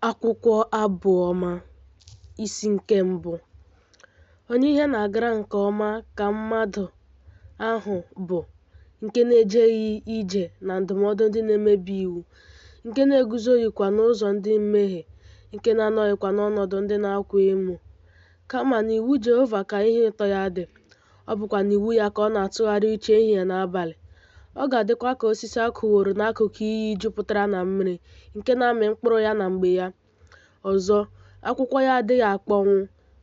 Akwụkwọ Abụ Ọma, isi nke mbụ. Onye ihe na-agara nke ọma ka mmadụ ahụ bụ nke na-ejeghị ije na ndụmọdụ ndị na-emebi iwu, nke na-eguzoghịkwa n'ụzọ ndị mmehie, nke na-anọghịkwa n'ọnọdụ ndị na-akwa emo. Kama n'iwu Jehova ka ihe ụtọ ya dị, ọ bụkwa n'iwu ya ka ọ na-atụgharị uche ehihie na abalị. Ọ ga-adịkwa ka osisi a kụworo n'akụkụ iyi jupụtara na mmiri, nke na-amị mkpụrụ ya na mgbe ya. Ọzọ, akwụkwọ ya adịghị akpọnwụ,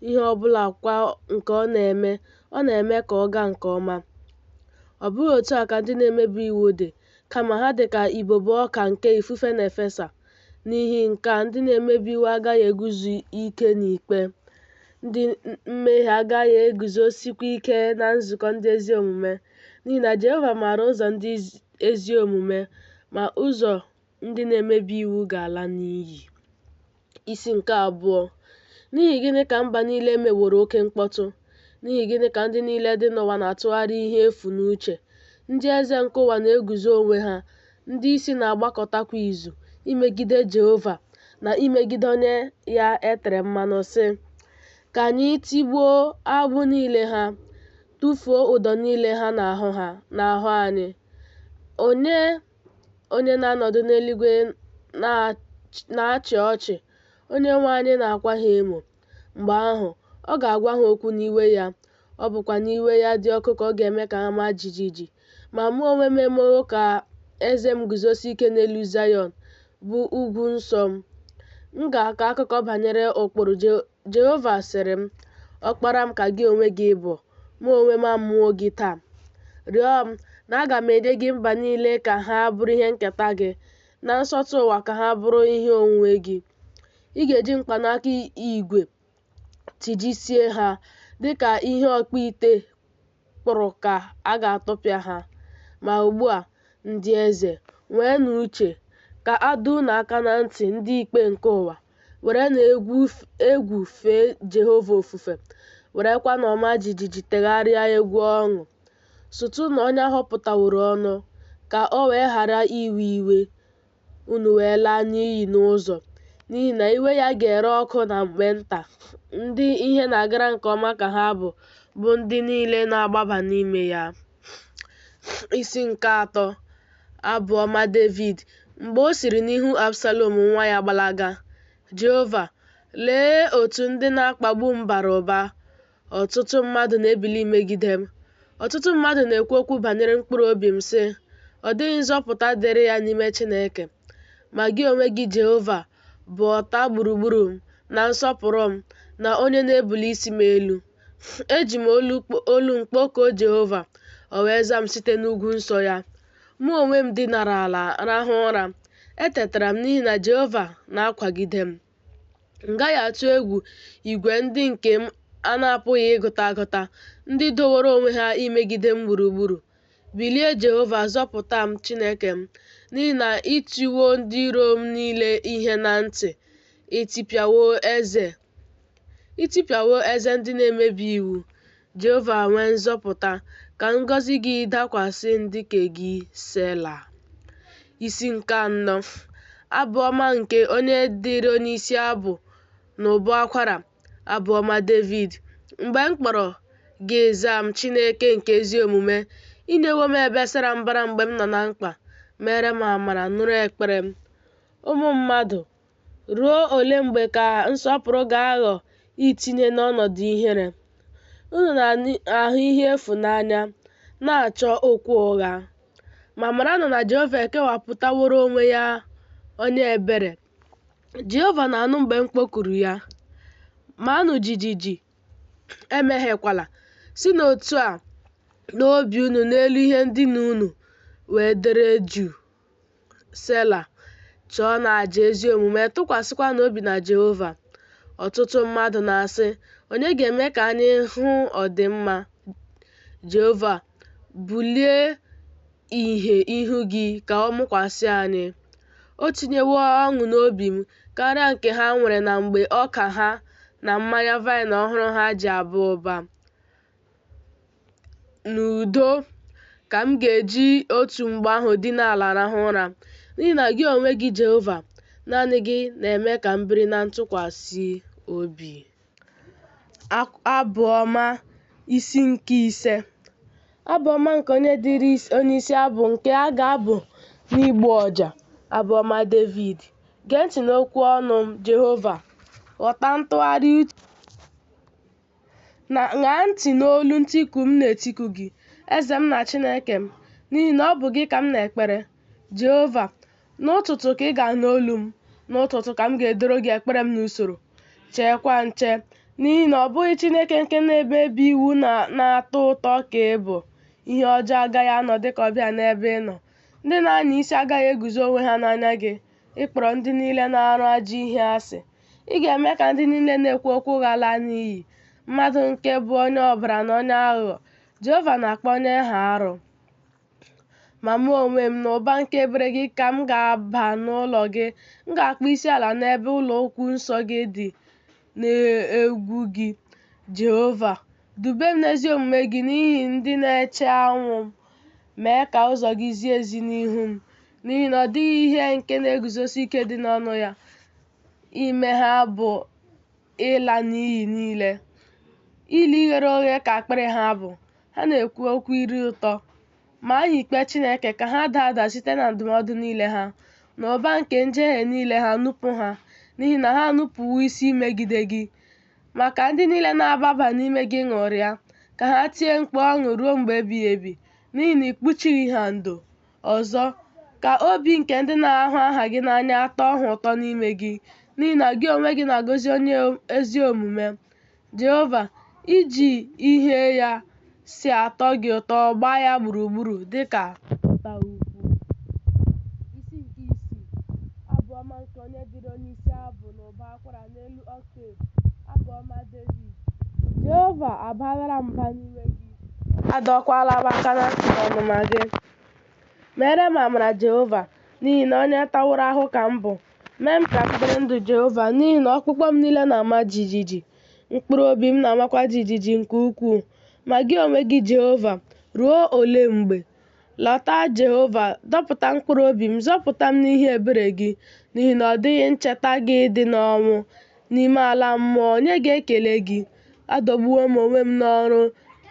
ihe ọ bụla kwa nke ọ na-eme, ọ na-eme ka ọ gaa nke ọma. Ọ bụghị otu a ka ndị na-emebi iwu dị, kama ha dị ka ibobo ọka nke ifufe na-efesa. N'ihi nke a ndị na-emebi iwu agaghị eguzo ike n'ikpe, ndị mmehie agaghị eguzosikwa ike na nzukọ ndị ezi omume. N'ihi na Jehova maara ụzọ ndị ezi omume, ma ụzọ ndị na-emebi iwu ga-ala n'iyi. Isi nke abụọ. N'ihi gịnị ka mba niile meworo oke mkpọtụ? N'ihi gịnị ka ndị niile dị n'ụwa na-atụgharị ihe efu n'uche? Ndị eze nke ụwa na-eguzo onwe ha, ndị isi na-agbakọtakwa izu, imegide Jehova na imegide onye ya e tere mmanụ, sị, Ka anyị tigbuo agbụ niile ha, tụfuo ụdọ niile ha n'ahụ ha n'ahụ anyị. Onye na-anọdụ n'eluigwe na-achị ọchị, Onyenwe anyị na-akwa ha emo. Mgbe ahụ, ọ ga-agwa ha okwu n'iwe ya, ọ bụkwa n'iwe ya dị ọkụ ka ọ ga-eme ka ha maa jijiji. Ma mụ onwe m emewo ka eze m guzosie ike n'elu Zayọn, bụ ugwu nsọ m. M ga-akọ akụkọ banyere ụkpụrụ Jehova sịrị m, Ọkpara m ka gị onwe gị bụ, mụ onwe m amụwo gị taa. Rịọ m, na aga m enye gị mba niile ka ha bụrụ ihe nketa gị, na nsọtụ ụwa ka ha bụrụ ihe onwunwe gị. Ị ga-eji mkpanaka igwe tijisie ha, dị ka ihe ọkpụite kpụrụ ka a ga-atụpịa ha. Ma ugbu a, ndị eze, nweenụ uche, ka a dọọ unu aka na ntị, ndị ikpe nke ụwa. Werenụ egwu fee Jehova ofufe, werekwanụ ọma jijiji tegharịa egwu ọṅụ. Sutụnụ onye a họpụtaworo ọnụ, ka o wee ghara iwe iwe, unu wee laa n'iyi n'ụzọ, n'ihi na iwe ya ga-ere ọkụ na mgbe nta. Ndị ihe na-agara nke ọma ka ha bụ, bụ ndị niile na-agbaba n'ime ya. Isi nke atọ. Abụ ọma Devid mgbe o siri n'ihu Absalọm nwa ya gbalaga. Jehova, lee otu ndị na-akpagbu m bara ụba! Ọtụtụ mmadụ na-ebili megide m. Ọtụtụ mmadụ na-ekwu okwu banyere mkpụrụ obi m, sị, Ọ dịghị nzọpụta dịrị ya n'ime Chineke. Ma gị onwe gị, Jehova, bụ ọta gburugburu m na nsọpụrụ m na onye na-ebuli isi m elu. Eji m olu m kpọkuo Jehova, o wee za m site n'ugwu nsọ ya. Mụ onwe m dinara ala rahụ ụra, etetara m n'ihi na Jehova na-akwagide m. M gaghị atụ egwu igwe ndị nke m a na-apụghị ịgụta agụta, ndị doworo onwe ha imegide m gburugburu. Bilie Jehova, zọpụta m, Chineke m, n'ihi na i tiwo ndị iro m niile ihe na ntị, i tipịawo eze ndị na-emebi iwu. Jehova nwee nzọpụta, ka ngọzi gị dakwasị ndị nke gị. Sela. Isi nke anọ. Abụ ọma nke onye dịrị onyeisi abụ n'ụbọ akwara. Abụ ọma Devid. Mgbe m kpọrọ, gị zaa m, Chineke nke ezi omume. I nyewo m ebe sara mbara mgbe m nọ na mkpa. Meere m amara, nụrụ ekpere m. Ụmụ mmadụ, ruo ole mgbe ka nsọpụrụ ga-aghọ itinye n'ọnọdụ ihere? Unu na-ahụ ihe efu n'anya, na-achọ okwu ụgha. Ma maranụ na Jehova ekewapụtaworo onwe ya onye ebere. Jehova na-anụ mgbe m kpọkuru ya. Maanụ jijiji, emehiekwala. Sinụ otu a n'obi unu n'elu ihe ndina unu wee dere jụụ. Sela. Chụọnụ aja ezi omume, tụkwasịkwanụ obi na Jehova. Ọtụtụ mmadụ na-asị, Onye ga-eme ka anyị hụ ọdịmma Jehova? Bulie ìhè ihu gị ka ọ mụkwasị anyị. O tinyewo ọṅụ n'obi m karịa nke ha nwere na mgbe ọka ha na mmanya vaịn ọhụrụ ha ji aba ụba. N'udo ka m ga-eji otu mgbe ahụ dina ala rahụ ụra, n'ihi na gị onwe gị, Jehova, Naanị gị na-eme ka m biri na ntụkwasị obi. Abụ ọma isi nke 5. Abụ ọma nke onye dịrị onyeisi abụ nke a ga-abụ n'igbu ọja. Abụ ọma Devid. Gee ntị n'okwu ọnụ m, Jehova, ghọta ntụgharị uche Ṅaa ntị n'olu ntiku m na-etiku gị, Eze m na Chineke m, n'ihi na ọ bụ gị ka m na-ekpere. Jehova, n'ụtụtụ ka ị ga-anụ olu m, n'ụtụtụ ka m ga-edoro gị ekpere m n'usoro, cheekwa nche, n'ihi na ọ bụghị Chineke nke na-emebi iwu na-atọ ụtọ ka ị bụ. Ihe ọjọọ agaghị anọ dịka ọbịa n'ebe ị nọ. Ndị na-anya isi agaghị eguzo onwe ha n'anya gị. Ị kpọrọ ndị niile na-arụ ajọ ihe asị. Ị ga-eme ka ndị niile na-ekwu okwu ụgha laa n'iyi. Mmadụ nke bụ onye ọbara na onye aghụghọ, Jehova na-akpọ onye ahụ arụ. Ma mụ onwe m, n'ụba nke ebere gị ka m ga-aba n'ụlọ gị. M ga-akpọ isi ala n'ebe ụlọ ukwu nsọ gị dị n'egwu gị, Jehova. Dube m n'ezi omume gị n'ihi ndị na-eche ọnwụ m. Mee ka ụzọ gị zie ezi n'ihu m, n'ihi na ọ dịghị ihe nke na-eguzosi ike dị n'ọnụ ya. Ime ha bụ ịla n'iyi niile. Ili ghere oghe ka akpịrị ha bụ. Ha na-ekwu okwu ire ụtọ, ma aha ikpe Chineke ka ha daa ada site na ndụmọdụ niile ha. N'ụba nke njehie niile ha nupụ ha, n'ihi na ha enupụwo isi imegide gị. Ma ka ndị niile na-agbaba n'ime gị ṅụrịa, ka ha tie mkpu ọṅụ ruo mgbe ebighị ebi, n'ihi na i kpuchighị ha ndo. Ọzọ, ka obi nke ndị na-ahụ aha gị n'anya tọọ ha ụtọ n'ime gị, n'ihi na gị onwe gị na-agọzi onye ezi omume. Jehova, i ji ihe ya si atọ gị ụtọ gbaa ya gburugburu dị ka ụta ukwu. Isi nke 6. Abụ ọma nke onye dịrị onyeisi abụ n'ụbọ akwara n'elu octave. Abụ ọma Devid. Jehova, abalara m mba n'iwe gị, adọkwala m aka na ntị n'ọnụma gị. Meere m amara, Jehova, n'ihi na onye taworo ahụhụ ka m bụ. Mee m ka m dịrị ndụ, Jehova, n'ihi na ọkpụkpụ m niile na-ama jijiji, mkpụrụ obi m na-amakwa jijiji nke ukwuu. Ma gị onwe gị, Jehova, ruo ole mgbe? Lọta, Jehova, dọpụta mkpụrụ obi m, zọpụta m n'ihi ebere gị, n'ihi na ọ dịghị ncheta gị dị n'ọnwụ. N'ime ala mmụọ, onye ga-ekele gị? Adọgbuwo m onwe m n'ọrụ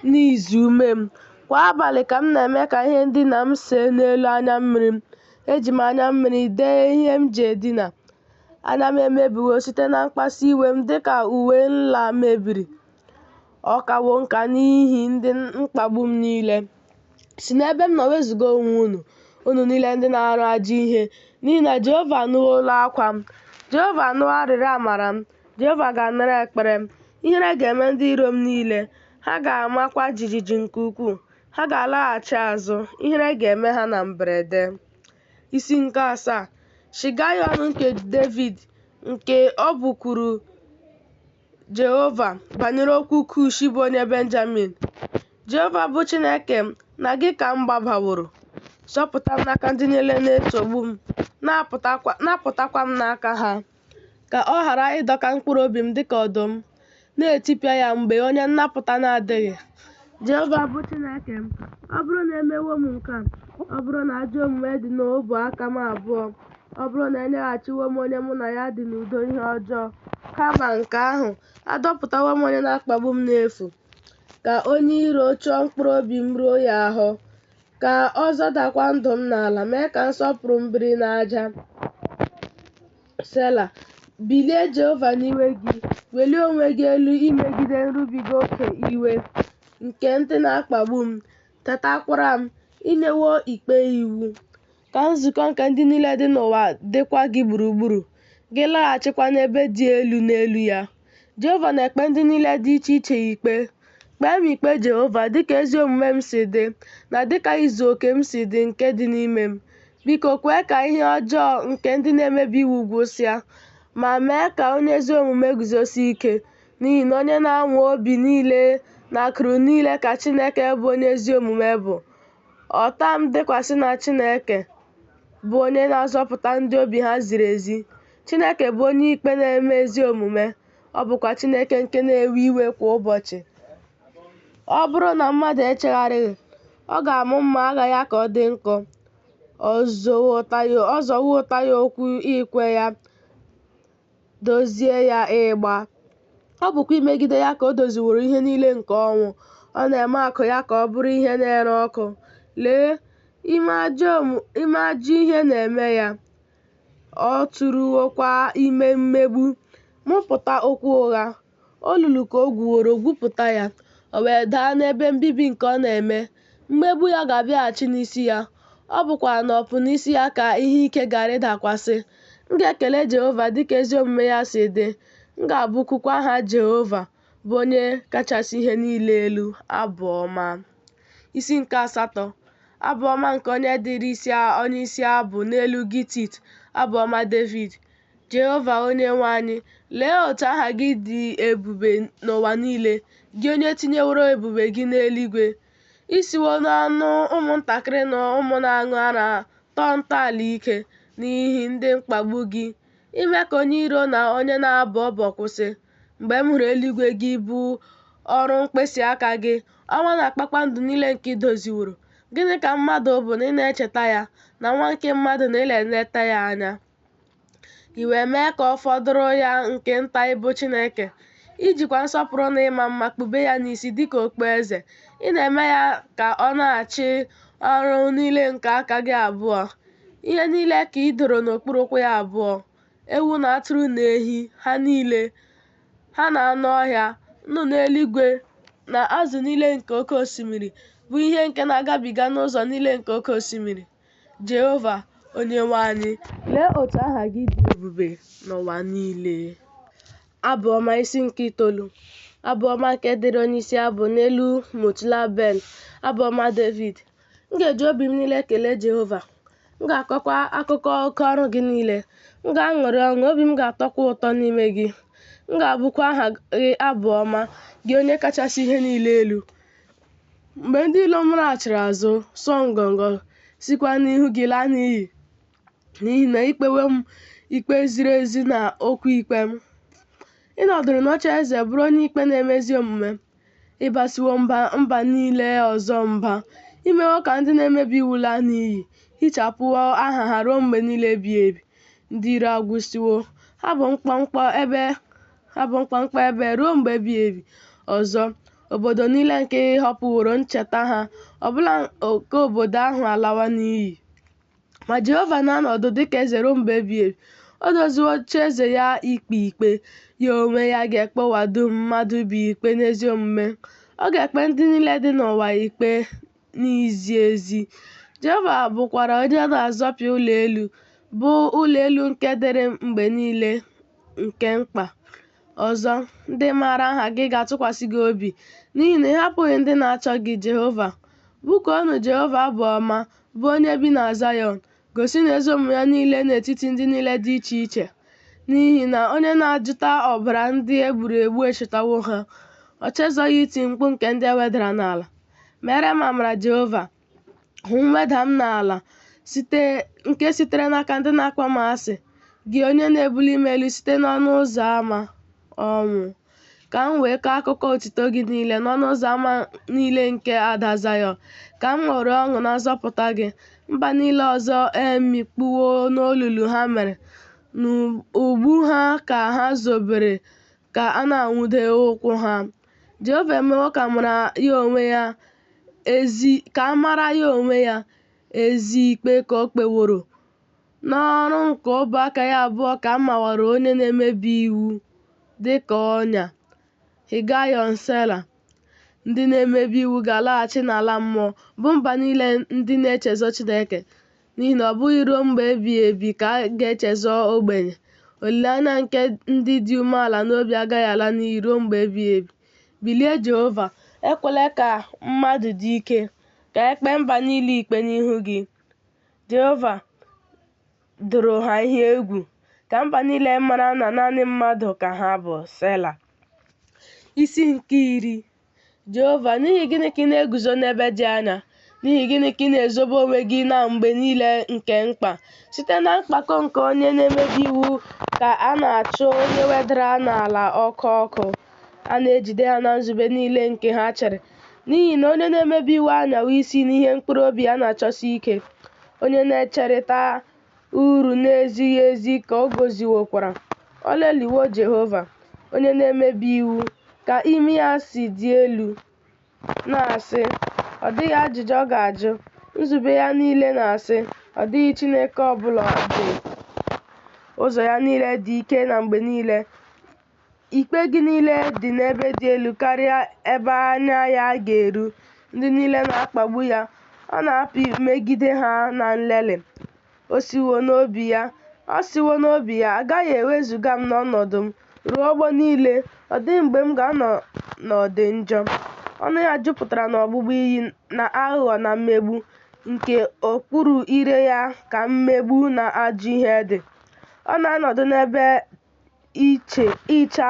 n'ize ume m. Kwa abalị ka m na-eme ka ihe ndina m see n'elu anya mmiri m. Eji m anya mmiri dee ihe m ji edina. Anya m emebiwo site na mkpasu iwe m dị ka uwe nla mebiri. Ọ kawo nka n'ihi ndị mkpagbu m niile. Si n'ebe m nọ wezụga onwe unu, unu niile ndị na-arụ ajọ ihe, n'ihi na Jehova anụwo olu akwa m. Jehova anụwo arịrịọ amara m. Jehova ga-anara ekpere m. Ihere ga-eme ndị iro m niile, ha ga-amakwa jijiji nke ukwuu. Ha ga-alaghachi azụ, ihere ga-eme ha na mberede. Isi nke 7. Shigaion nke Devid, nke ọ bụkuru Jehova banyere okwu Kush bụ onye Benjamin. Jehova bụ Chineke m, na gị ka m gbabaworo. Zọpụta m n'aka ndị niile na-esogbu m, napụtakwa m n'aka ha. Ka ọ ghara ịdọka mkpụrụ obi m dịka ọdụm, na-etipịa ya mgbe onye nnapụta na-adịghị. Jehova bụ Chineke m, ọ bụrụ na emewo m nke a, ọ bụrụ na ajọ omume dị n'ọbụ aka m abụọ, ọ bụrụ na enyeghachiwo m onye mụ na ya dị n'udo ihe ọjọọ, kama nke ahụ, adọpụtawo m onye na-akpagbu m n'efu. Ka onye iro chụọ mkpụrụ obi m ruo ya ahụ, ka ọ zọdakwa ndụ m n'ala, mee ka nsọpụrụ m biri n'aja. Sela. Bilie, Jehova, n'iwe gị, welie onwe gị elu imegide nrubiga oke iwe nke ndị na-akpagbu m, tetakwara m, i nyewo ikpe iwu. Ka nzukọ nke ndị niile dị n'ụwa dịkwa gị gburugburu, gị laghachikwa n'ebe dị elu n'elu ya. Jehova na-ekpe ndị niile dị iche iche ikpe. Kpee m ikpe, Jehova, dịka ezi omume m si dị, na dịka izu oke m si dị nke dị n'ime m. Biko kwee ka ihe ọjọọ nke ndị na-emebi iwu gwụsịa, ma mee ka onye ezi omume guzosie ike, n'ihi na onye na-anwa obi niile na akụrụ niile ka Chineke bụ onye ezi omume bụ. Ọta m dịkwasị na Chineke, bụ onye na-azọpụta ndị obi ha ziri ezi. Chineke bụ onye ikpe na-eme ezi omume, ọ bụkwa Chineke nke na-ewe iwe kwa ụbọchị. Ọ bụrụ na mmadụ echegharịghị, ọ ga-amụ mma agha ya ka ọ dị nkọ. Ọ zọwo ụta ya ụkwụ ikwe ya, dozie ya ịgba. Ọ bụkwa imegide ya ka o doziworo ihe niile nke ọnwụ. Ọ na-eme akụ ya ka ọ bụrụ ihe na-ere ọkụ. Lee, ime ajọ ihe na-eme ya, ọ tụrụwokwa ime mmegbu, mụpụta okwu ụgha. Olulu ka o gwuworo, gwupụta ya, o wee daa n'ebe mbibi nke ọ na-eme. Mmegbu ya ga-abịaghachi n'isi ya, ọ bụkwa n'ọpụ n'isi ya ka ihe ike ga-arịdakwasị. M ga-ekele Jehova dịka ezi omume ya si dị, m ga-abụkukwa aha Jehova, bụ Onye kachasị ihe niile elu, abụ ọma. Isi nke asatọ. Abụ ọma nke onye dịrị onye isi abụ n'elu Gitit, abụ ọma Devid. Jehova Onyenwe anyị, lee otu aha gị dị ebube n'ụwa niile, gị onye tinyeworo ebube gị n'eluigwe. I siwo n'ọnụ ụmụntakịrị na ụmụ na-aṅụ ara tọọ ntọala ike n'ihi ndị mkpagbu gị, ime ka onye iro na onye na-abọ ọbọ kwụsị. Mgbe m hụrụ eluigwe gị bụ ọrụ mkpịsị aka gị, ọnwa na kpakpando niile nke i doziworo, gịnị ka mmadụ bụ na ị na-echeta ya, na nwa nke mmadụ na ị na-eleta ya anya? I wee mee ka ọ fọdụrụ ya nke nta ịbụ Chineke. I jikwa nsọpụrụ na ịma mma kpube ya n'isi dịka okpueze. Ị na-eme ya ka ọ na-achị ọrụ niile nke aka gị abụọ. Ihe niile ka ị doro n'okpuru ụkwụ ya abụọ, ewu na atụrụ na ehi ha niile, ha na anụ ọhịa, nnụnụ eluigwe na azụ niile nke oke osimiri, bụ ihe nke na-agabiga n'ụzọ niile nke oke osimiri. Jehova, Onyenwe anyị, lee otu aha gị dị ebube n'ụwa niile. Abụ ọma isi nke itoolu. Abụ ọma nke dịrị onye isi abụ n'elu Mutlaben. Abụ ọma Devid. M ga-eji obi m niile kelee Jehova. M ga-akọkwa akụkọ oke ọrụ gị niile. M ga-aṅụrị ọṅụ, obi m ga-atọkwa ụtọ n'ime gị. M ga-abụkwa aha gị abụ ọma, gị onye kachasị ihe niile elu. Mgbe ndị iro m laghachiri azụ, sụọ ngọngọ, sikwa n'ihu gị laa n'iyi, n'ihi na i kpewo m ikpe ziri ezi na okwu ikpe m. Ị nọdụrụ n'oche eze bụrụ onye ikpe na-eme ezi omume. Ị basiwo mba niile ọzọ mba. I mewo ka ndị na-emebi iwu laa n'iyi, hichapụwo aha ha ruo mgbe niile ebighị ebi. Ndị iro agwụsịwo, ha bụ mkpọmkpọ ebe ruo mgbe ebighị ebi. Ọzọ, obodo niile nke ị họpụworo ncheta ha, ọbụla oke obodo ahụ alawo n'iyi. Ma Jehova na-anọdụ dịka eze ruo mgbe ebighị ebi. O doziwo ocheeze ya ikpe ikpe. Ya onwe ya ga-ekpe ụwa dum mmadụ bi ikpe n'ezi omume. Ọ ga-ekpe ndị niile dị n'ụwa ikpe n'izi ezi. Jehova bụkwara onye na-azọpịa ụlọ elu, bụ ụlọ elu nke dịrị mgbe niile nke mkpa. Ọzọ, ndị maara aha gị ga-atụkwasị gị obi, n'ihi na ị hapụghị ndị na-achọ gị, Jehova. Bụkuonụ Jehova abụ ọma, bụ onye bi na Zayọn. Gosinụ ezi omume ya niile n'etiti ndị niile dị iche iche. N'ihi na onye na-ajụta ọbara ndị e gburu egbu echetawo ha. O chezọghị iti mkpu nke ndị e wedara n'ala. Meere m amara, Jehova. Hụ mweda m n'ala nke sitere n'aka ndị na-akpọ m asị, gị onye na-ebuli m elu site n'ọnụ ụzọ ámá ọnwụ, ka m wee kọọ akụkọ otuto gị niile n'ọnụ ụzọ ámá niile nke ada Zayọn, ka m ṅụrịa ọṅụ na nzọpụta gị. Mba niile ọzọ emikpuwo n'olulu ha mere, n'ụgbụ ha ka ha zobere ka a na-anwụde ụkwụ ha. Jehova emewo ka a mara ya onwe ya, ezi ikpe ka o kpeworo. N'ọrụ nke ọbụ aka ya abụọ ka a maworo onye na-emebi iwu dị ka ọnya. Higaion Sela. Ndị na-emebi iwu ga-alaghachi n'ala mmụọ, bụ mba niile ndị na-echezọ Chineke. N'ihi na ọ bụghị ruo mgbe ebighị ebi ka a ga-echezọ ogbenye. Olileanya nke ndị dị umeala n'obi agaghị ala n'iyi ruo mgbe ebighị ebi. Bilie, Jehova, ekwela ka mmadụ dị ike, ka e kpee mba niile ikpe n'ihu gị. Jehova doro ha ihe egwu, ka mba niile mara na naanị mmadụ ka ha bụ. Sela. Isi nke iri. Jehova, n'ihi gịnị ka ị na-eguzo n'ebe dị anya? N'ihi gịnị ka ị na-ezobe onwe gị na mgbe niile nke mkpa? Site na mpako nke onye na-emebi iwu ka a na-achụ onye wedara n'ala ọkụ ọkụ. A na-ejide ha na nzube niile nke ha chere. N'ihi na onye na-emebi iwu anyawo isi n'ihe mkpụrụ obi ya na-achọsi ike. Onye na-echerịta uru na-ezighị ezi ka ọ gọziwokwara, o lelịwo Jehova. Onye na-emebi iwu, ka imi ya si dị elu, na-asị, Ọ dịghị ajụjụ ọ ga-ajụ, nzube ya nile na-asị, Ọ dịghị Chineke ọ bụla dị. Ụzọ ya niile dị ike na mgbe niile, ikpe gị niile dị n'ebe dị elu karịa ebe anya ya ga-eru. Ndị niile na-akpagbu ya, ọ na-apị megide ha na nlelị. Ọ sịwo n'obi ya, A gaghị ewezuga m n'ọnọdụ m, ruo ọgbọ niile, ọ dịghị mgbe m ga-anọ n'ọdị njọ. Ọnụ ya jupụtara n'ọgbụgba iyi na aghụghọ na mmegbu, nke okpuru ire ya ka mmegbu na ajọ ihe dị. Ọ na-anọdụ n'ebe iche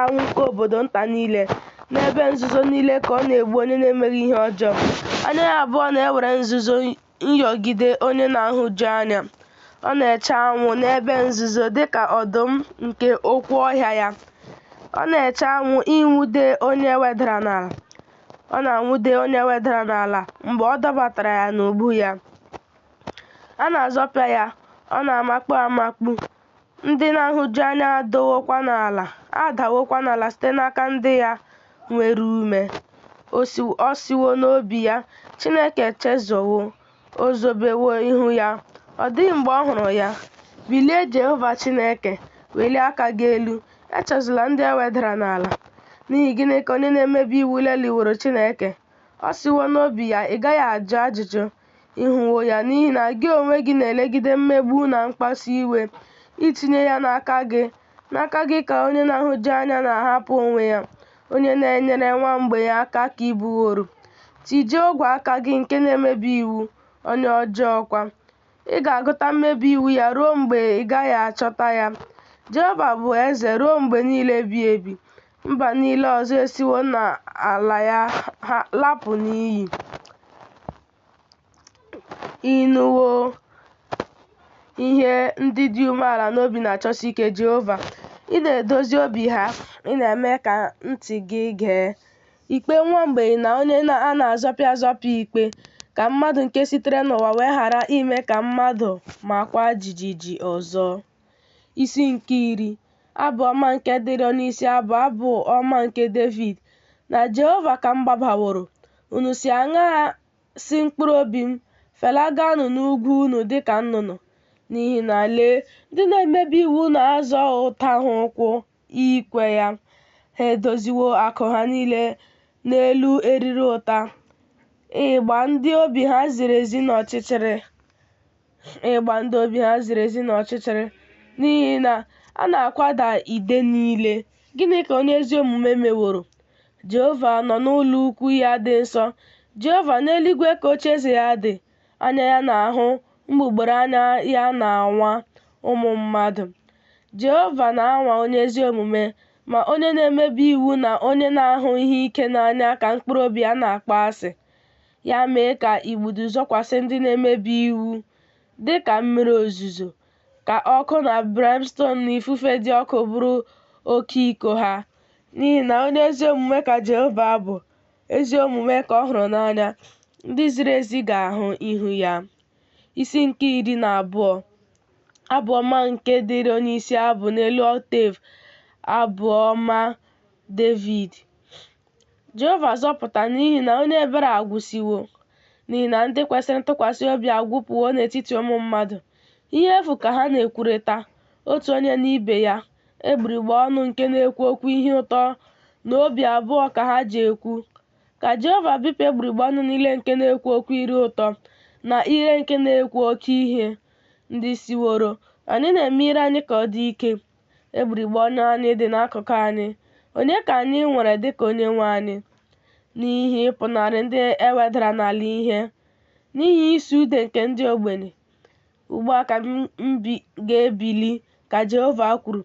anwụ nke obodo nta niile, n'ebe nzuzo niile ka ọ na-egbu onye na-emeghị ihe ọjọọ. Anya ya abụọ na-ewere nzuzo nyogide onye na-ahụju anya. Ọ na-eche anwụ n'ebe nzuzo dị ka ọdụm nke oke ọhịa ya. Ọ na-eche anwụ ịnwụde onye e wedara n'ala. Ọ na-anwụde onye e wedara n'ala mgbe ọ dọbatara ya n'ụgbụ ya. A na-azọpịa ya, ọ na-amakpu amakpu. Ndị na-ahụju anya adawokwa n'ala site n'aka ndị ya nwere ume. Ọ sịwo n'obi ya, Chineke echezọwo, o zobewo ihu ya, ọ dịghị mgbe ọ hụrụ ya. Bilie, Jehova Chineke, welie aka gị elu, echezọla ndị e wedara n'ala. N'ihi gịnị ka onye na-emebi iwu lelịworo Chineke? Ọ sịwo n'obi ya, Ị gaghị ajụ ajụjụ. Ị hụwo ya, n'ihi na gị onwe gị na-elegide mmegbu na mkpasu iwe, itinye ya n'aka gị. N'aka gị ka onye na-ahụju anya na-ahapụ onwe ya, onye na-enyere nwa mgbei aka ka ị bụworo. Tijie ogwe aka gị nke na-emebi iwu, onye ọjọọ kwa. Ị ga-agụta mmebi iwu ya ruo mgbe ị gaghị achọta ya. Jehova bụ eze ruo mgbe niile ebighị ebi. Mba niile ọzọ esiwo n'ala ya lapụ n'iyi. Ị nụwo ihe ndị dị umeala n'obi na-achọsi ike, Jehova. Ị na-edozi obi ha, ị na-eme ka ntị gị gee ikpe nwa mgbei na onye a na-azọpịa azọpịa ikpe, ka mmadụ nke sitere n'ụwa wee ghara ime ka mmadụ makwa jijiji ọzọ. Isi nke iri. Abụ ọma nke dịrị onyeisi abụ, abụ ọma nke Devid. Na Jehova ka m gbabaworo. Unu si aṅaa sị mkpụrụ obi m, Felaganụ n'ugwu unu dị ka nnụnụ? N'ihi na, lee, ndị na-emebi iwu na-azọ ụta ha ụkwụ ikwe ya, ha edoziwo akụ ha niile n'elu eriri ụta, ịgba ndị obi ha ziri ezi n'ọchịchịrị, ịgba ndị obi ha ziri ezi n'ọchịchịrị, n'ihi na a na-akwada ide niile. Gịnị ka onye ezi omume meworo? Jehova nọ n'ụlọ ukwu ya dị nsọ. Jehova, n'eluigwe ka ocheeze ya dị. Anya ya na-ahụ, mgbugbere anya ya na-anwa ụmụ mmadụ. Jehova na-anwa onye ezi omume, ma onye na-emebi iwu na onye na-ahụ ihe ike n'anya ka mkpụrụ obi ya na-akpọ asị. Ya mee ka igbudu zokwasị ndị na-emebi iwu dị ka mmiri ozuzo, ka ọkụ na brimstone na ifufe dị ọkụ bụrụ oke iko ha. N'ihi na onye ezi omume ka Jehova bụ, ezi omume ka ọ hụrụ n'anya, ndị ziri ezi ga-ahụ ihu ya. Isi nke 12. Abụ ọma nke dịrị onyeisi abụ n'elu octave, abụ ọma Devid. Jehova zọpụta n'ihi na onye ebere agwụsịwo, n'ihi na ndị kwesịrị ntụkwasị obi agwụpụwo n'etiti ụmụ mmadụ. Ihe efu ka ha na-ekwurịta, otu onye na ibe ya, egbugbere ọnụ nke na-ekwu okwu ihe ụtọ na obi abụọ ka ha ji ekwu. Ka Jehova bipụ egbugbere ọnụ niile nke na-ekwu okwu ire ụtọ, na ire nke na-ekwu oke ihe, ndị sịworo, Anyị na-eme ire anyị ka ọ dị ike, egbugbere ọnụ anyị dị n'akụkụ anyị, onye ka anyị nwere dị ka onyenwe anyị? N'ihi ịpụnarị ndị e wedara n'ala ihe, n'ihi ịsụ ude nke ndị ogbenye, ugbu a ka m ga-ebili, ka Jehova kwuru,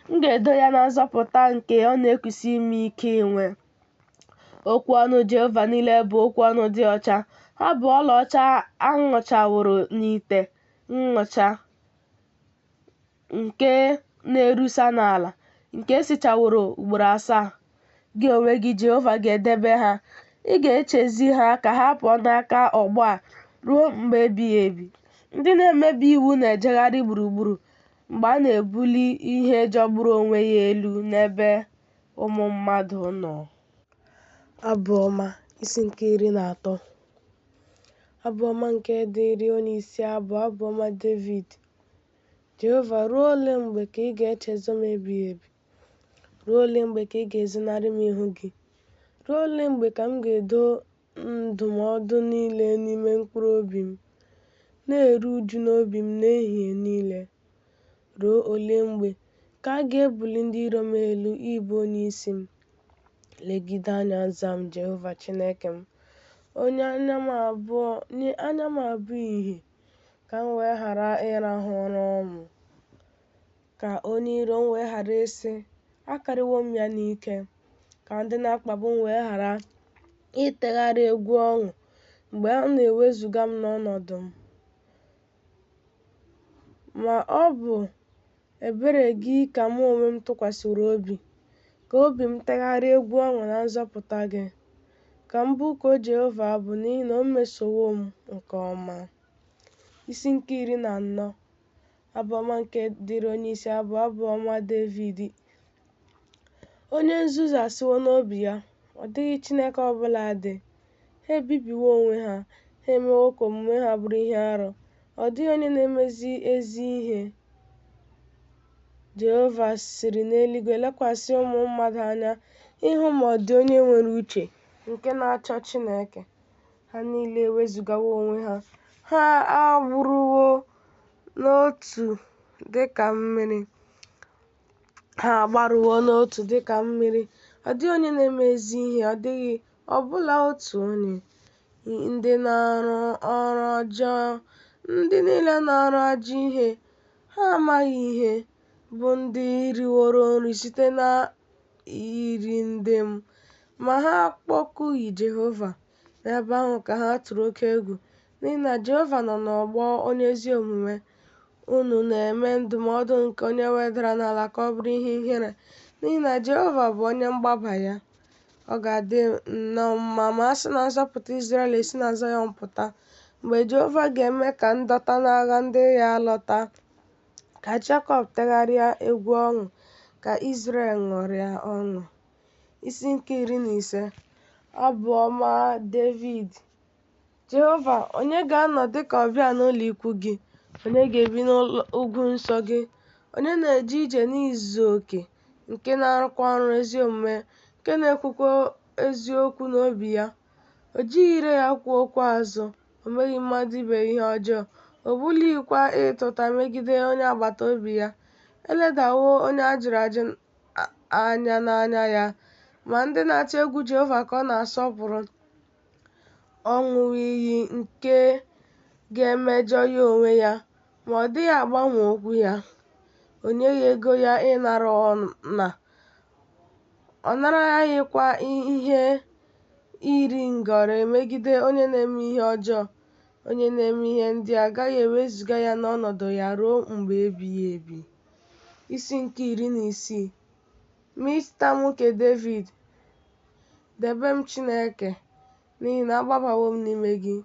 m ga-edo ya na nzọpụta nke ọ na-ekusi m ike inwe. Okwu ọnụ Jehova niile bụ okwu ọnụ dị ọcha, ha bụ ọlaọcha a nụchaworo n'ite nnụcha, nke na-erusa n'ala, nke e sichaworo ugboro asaa. Gị onwe gị, Jehova, ga-edebe ha, ị ga-echezi ha ka ha pụọ n'aka ọgbọ a ruo mgbe ebighị ebi. Ndị na-emebi iwu na-ejegharị gburugburu mgbe a na-ebuli ihe jọgburu onwe ya elu n'ebe ụmụ mmadụ nọ. Abụ Ọma isi nke 13. Abụ ọma nke dịrị onyeisi abụ, abụ ọma Devid. Jehova, ruo ole mgbe ka ị ga-echezọ m ebighị ebi? Ruo ole mgbe ka ị ga-ezonarị m ihu gị? Ruo ole mgbe ka m ga-edo ndụmọdụ niile n'ime mkpụrụ obi m, na-eru uju n'obi m n'ehihie niile? Ruo ole mgbe ka a ga-ebuli ndị iro m elu ịbụ onyeisi m? Legide anya za m, Jehova Chineke m. Nye anya m abụọ ìhè, ka m wee ghara ịrahụ ụra ọnwụ, ka onye iro m wee ghara ịsị, Akarịwo m ya n'ike, ka ndị na-akpagbu m wee ghara itegharị egwu ọṅụ mgbe a na-ewezuga m n'ọnọdụ m. Ma ọ bụ ebere gị ka mụ onwe m tụkwasịworo obi, ka obi m tegharịa egwu ọṅụ na nzọpụta gị. Ka m bụkuo Jehova abụ, n'ihi na o mesowo m nke ọma. Isi nke 14. Abụ ọma nke dịrị onyeisi abụ, abụ ọma Devid. Onye nzuzu asịwo n'obi ya, Ọ dịghị Chineke ọ bụla dị. Ha ebibiwo onwe ha, ha emewo ka omume ha bụrụ ihe arụ. Ọ dịghị onye na-emezi ezi ihe. Jehova siri n'eluigwe lekwasị ụmụ mmadụ anya ịhụ ma ọ dị onye nwere uche nke na-achọ Chineke. Ha niile ewezugawo onwe ha, ha agbụrụwo n'otu dị ka mmiri. Ha agbarụwo n'otu dị ka mmiri. Ọ dịghị onye na-eme ezi ihe, ọ dịghị ọbụla otu onye. Ndị na-arụ ọrụ ọjọọ, ndị niile na-arụ ajọ ihe, ha amaghị ihe, bụ ndị riworo nri site n'iri ndị m, ma ha akpọkughị Jehova. N'ebe ahụ ka ha tụrụ oke egwu, n'ihi na Jehova nọ n'ọgbọ onye ezi omume. Unu na-eme ndụmọdụ nke onye wedara n'ala ka ọ bụrụ ihe ihere, n'ihi na Jehova bụ onye mgbaba ya. Ọ ga-adị nnọọ mma ma a sị na nzọpụta Izrel esi na Zayọn pụta, mgbe Jehova ga-eme ka ndọta n'agha ndị ya lọta, ka Jekọb tegharịa egwu ọṅụ, ka Izrel ṅụrịa ọṅụ. Isi nke 15. Abụ ọma Devid. Jehova, onye ga-anọ dị ka ọbịa n'ụlọikwuu gị? Onye ga-ebi n'ugwu nsọ gị? Onye na-eje ije n'izu oke, nke na-arụkwa ọrụ ezi omume, nke na-ekwukwa eziokwu n'obi ya. O jighị ire ya kwuo okwu azụ, o meghị mmadụ ibe ya ihe ọjọọ, o bulighịkwa ịta ụta megide onye agbata obi ya. E ledawo onye a jụrụ ajụ anya n'anya ya, ma ndị na-atụ egwu Jehova ka ọ na-asọpụrụ. Ọ ṅụwo iyi nke ga-emejọ ya onwe ya, ma ọ dịghị agbanwe okwu ya. O nyeghị ego ya ịnara ọna, ọ naraghịkwa ihe iri ngarị megide onye na-eme ihe ọjọọ. Onye na-eme ihe ndị a agaghị ewezuga ya n'ọnọdụ ya ruo mgbe ebighị ebi. Isi nke 16. Miktam nke Devid. Debe m, Chineke, n'ihi na agbabawo m n'ime gị.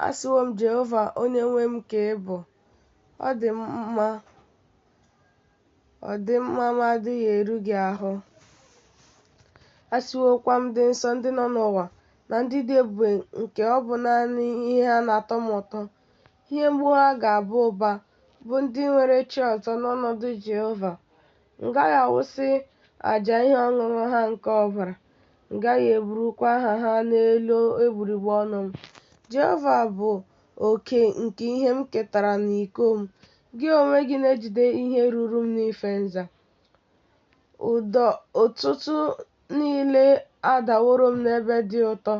Asịwo m Jehova, Onyenwe m ka ị bụ. Ọdịmma m adịghị eru gị ahụ. Asịwokwa m ndị nsọ ndị nọ n'ụwa na ndị dị ebube nke ọ bụ naanị ihe ha na-atọ m ụtọ, ihe mgbu ha ga-aba ụba, bụ ndị nwere chi ọzọ n'ọnọdụ Jehova. M gaghị awụsị àjà ihe ọṅụṅụ ha nke ọbara, m gaghị eburukwa aha ha n'elu egbugbere ọnụ m. Jehova bụ oke nke ihe m ketara na iko m, gị onwe gị na-ejide ihe ruuru m n'ife nza. Ụdọ ọtụtụ niile adaworo m n'ebe dị ụtọ.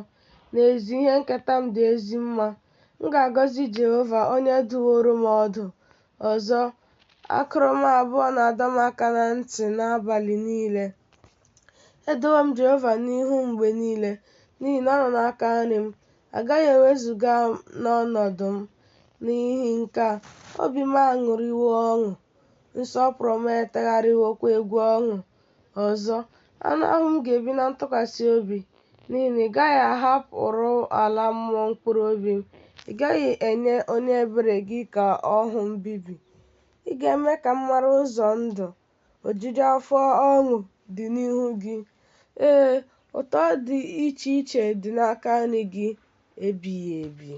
N'ezie, ihe nketa m dị ezi mma. M ga-agọzi Jehova, onye dụworo m ọdụ. Ọzọ, akụrụ m abụọ na-adọ m aka na ntị n'abalị niile. Edowo m Jehova n'ihu m mgbe niile, n'ihi na ọ nọ n'aka nri m. A gaghị ewezuga m n'ọnọdụ m. N'ihi nke a, obi m aṅụrịwo ọṅụ, nsọpụrụ m etegharịwokwa egwu ọṅụ. Ọzọ, anụ ahụ m ga-ebi na ntụkwasị obi, n'ihi na ị gaghị ahapụrụ ala mmụọ mkpụrụ obi m, Ị gaghị enye onye ebere gị ka ọ hụ mbibi. Ị ga-eme ka m mara ụzọ ndụ, ojuju afọ ọṅụ dị n'ihu gị, ee, ụtọ dị iche iche dị n'aka nri gị ebighị ebi.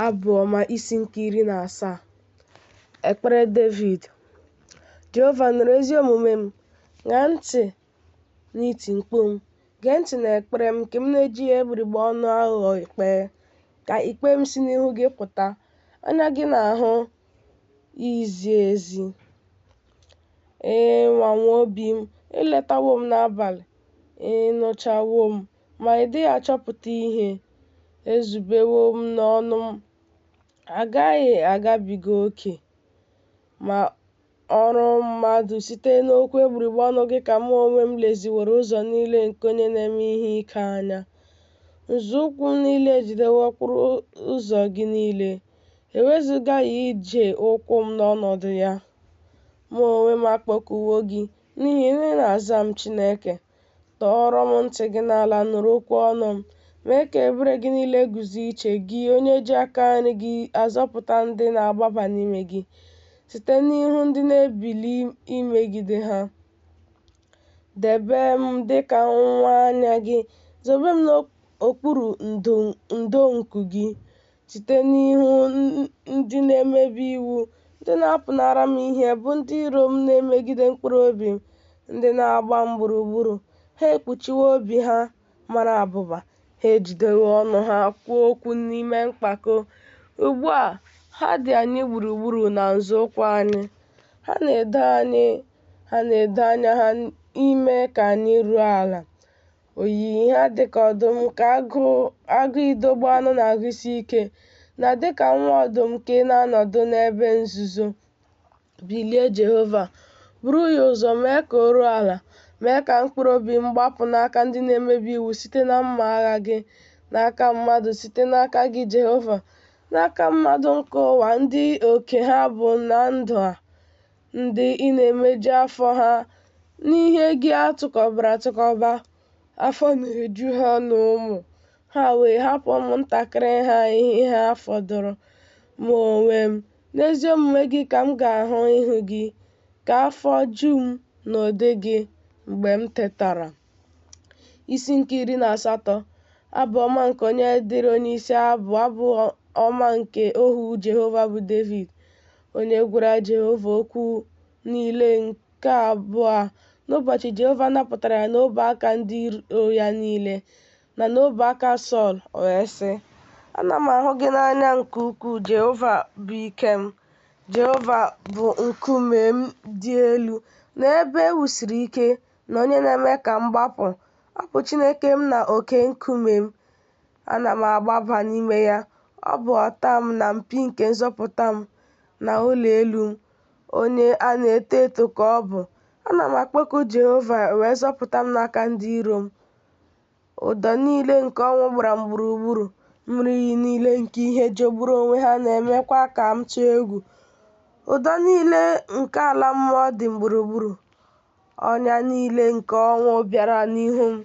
Abụ Ọma isi nke 17. Ekpere Devid. Jehova, nụrụ ezi omume m, ṅaa ntị n'iti mkpu m. Gee ntị n'ekpere m nke m na-ejighị egbugbere ọnụ aghụghọ kpee. Ka ikpe m si n'ihu gị pụta. Anya gị na-ahụ izi ezi. Ị nwawo obi m, i letawo m n'abalị, ị nụchawo m, ma ị dịghị achọpụta ihe. Ezubewo m n'ọnụ m agaghị agabiga oke, ma ọrụ mmadụ site n'okwu egbugbere ọnụ gị ka mụ onwe m leziworo ụzọ niile nke onye na-eme ihe ike anya. Nzọụkwụ m niile ejidewo okporo ụzọ gị niile, ewezugaghị ije ụkwụ m n'ọnọdụ ya. Mụ onwe m akpọkuwo gị, n'ihi na ị na-aza m, Chineke. Tọọrọ m ntị gị n'ala nụrụ okwu ọnụ m. Mee ka ebere gị niile guzo iche, gị onye ji aka nri gị azọpụta ndị na-agbaba n'ime gị, site n'ihu ndị na-ebili imegide ha. Debe m dịka nwa anya gị, zobe m n'okpuru ndo nku gị, site n'ihu ndị na-emebi iwu, ndị na-apụnara m ihe, bụ ndị iro m na-emegide mkpụrụ obi m, ndị na-agba m gburugburu. Ha ekpuchiwo obi ha mara abụba, ha ejidewo ọnụ ha kwuo okwu n'ime mpako. Ugbu a, ha dị anyị gburugburu na nzọụkwụ anyị. Ha na-edo anyị ha na-edo anya ha ime ka anyị ruo ala. Oyiyi ha dị ka ọdụm nke agụụ ịdọgbu anụ na-agụsi ike, na dị ka nwa ọdụm nke na-anọdụ n'ebe nzuzo. Bilie, Jehova, buru ya ụzọ mee ka o ruo ala. Mee ka mkpụrụ obi m gbapụ n'aka ndị na-emebi iwu site na mma agha gị, n'aka mmadụ site n'aka gị, Jehova, n'aka mmadụ nke ụwa ndị oke ha bụ na ndụ a, ndị ị na-emeju afọ ha n'ihe gị a tụkọbara atụkọba. Afọ na-eju ha na ụmụ ha wee hapụ ụmụntakịrị ha ihe ha fọdụrụ. Mụ onwe m, n'ezi omume gị ka m ga-ahụ ihu gị, ka afọ ju m n'ụdị gị mgbe m tetara. Isi nke 18. Abụ ọma nke onye dịrị onyeisi abụ, abụ ọma nke ohu Jehova bụ Devid, onye gwara Jehova okwu niile nke abụ a n'ụbọchị Jehova napụtara ya n'ọbụ aka ndị iro ya niile na n'ọbụ aka Sọl, o wee sị, Ana m ahụ gị n'anya nke ukwuu, Jehova bụ ike m. Jehova bụ nkume m dị elu na ebe e wusiri ike na onye na-eme ka m gbapụ. Ọ bụ Chineke m na oke nkume m. Ana m agbaba n'ime ya. Ọ bụ ọta m na mpi nke nzọpụta m na ụlọ elu m. Onye a na-eto eto ka ọ bụ. Ana m akpọku Jehova, e wee zọpụta m n'aka ndị iro m. Ụdọ niile nke ọnwụ gbara m gburugburu, mmiri iyi niile nke ihe jọgburu onwe ha na-emekwa ka m tụọ egwu. Ụdọ niile nke ala mmụọ dị m gburugburu, ọnya niile nke ọnwụ bịara n'ihu m.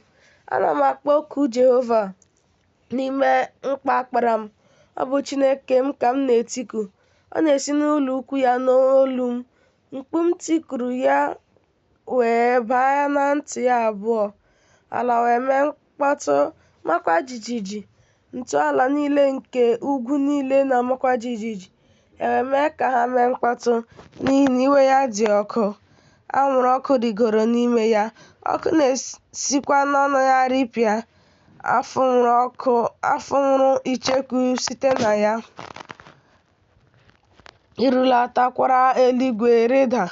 Ana m akpọku Jehova n'ime mkpa kpara m. Ọ bụ Chineke m ka m na-etiku. Ọ na-esi n'ụlọ ukwu ya nụ olu m. Mkpu m tikuru ya wee baa na ntị ya abụọ. Ala wee mee mkpọtụ, makwa jijiji. Ntọala niile nke ugwu niile na-amakwa jijiji. E wee mee ka ha mee mkpọtụ, n'ihi na iwe ya dị ọkụ. Anwụrụ ọkụ rịgoro n'ime ya, ọkụ na-esikwa n'ọnụ ya ripịa. A fụnwuru icheku site na ya. Irulatakwara eluigwe rịda,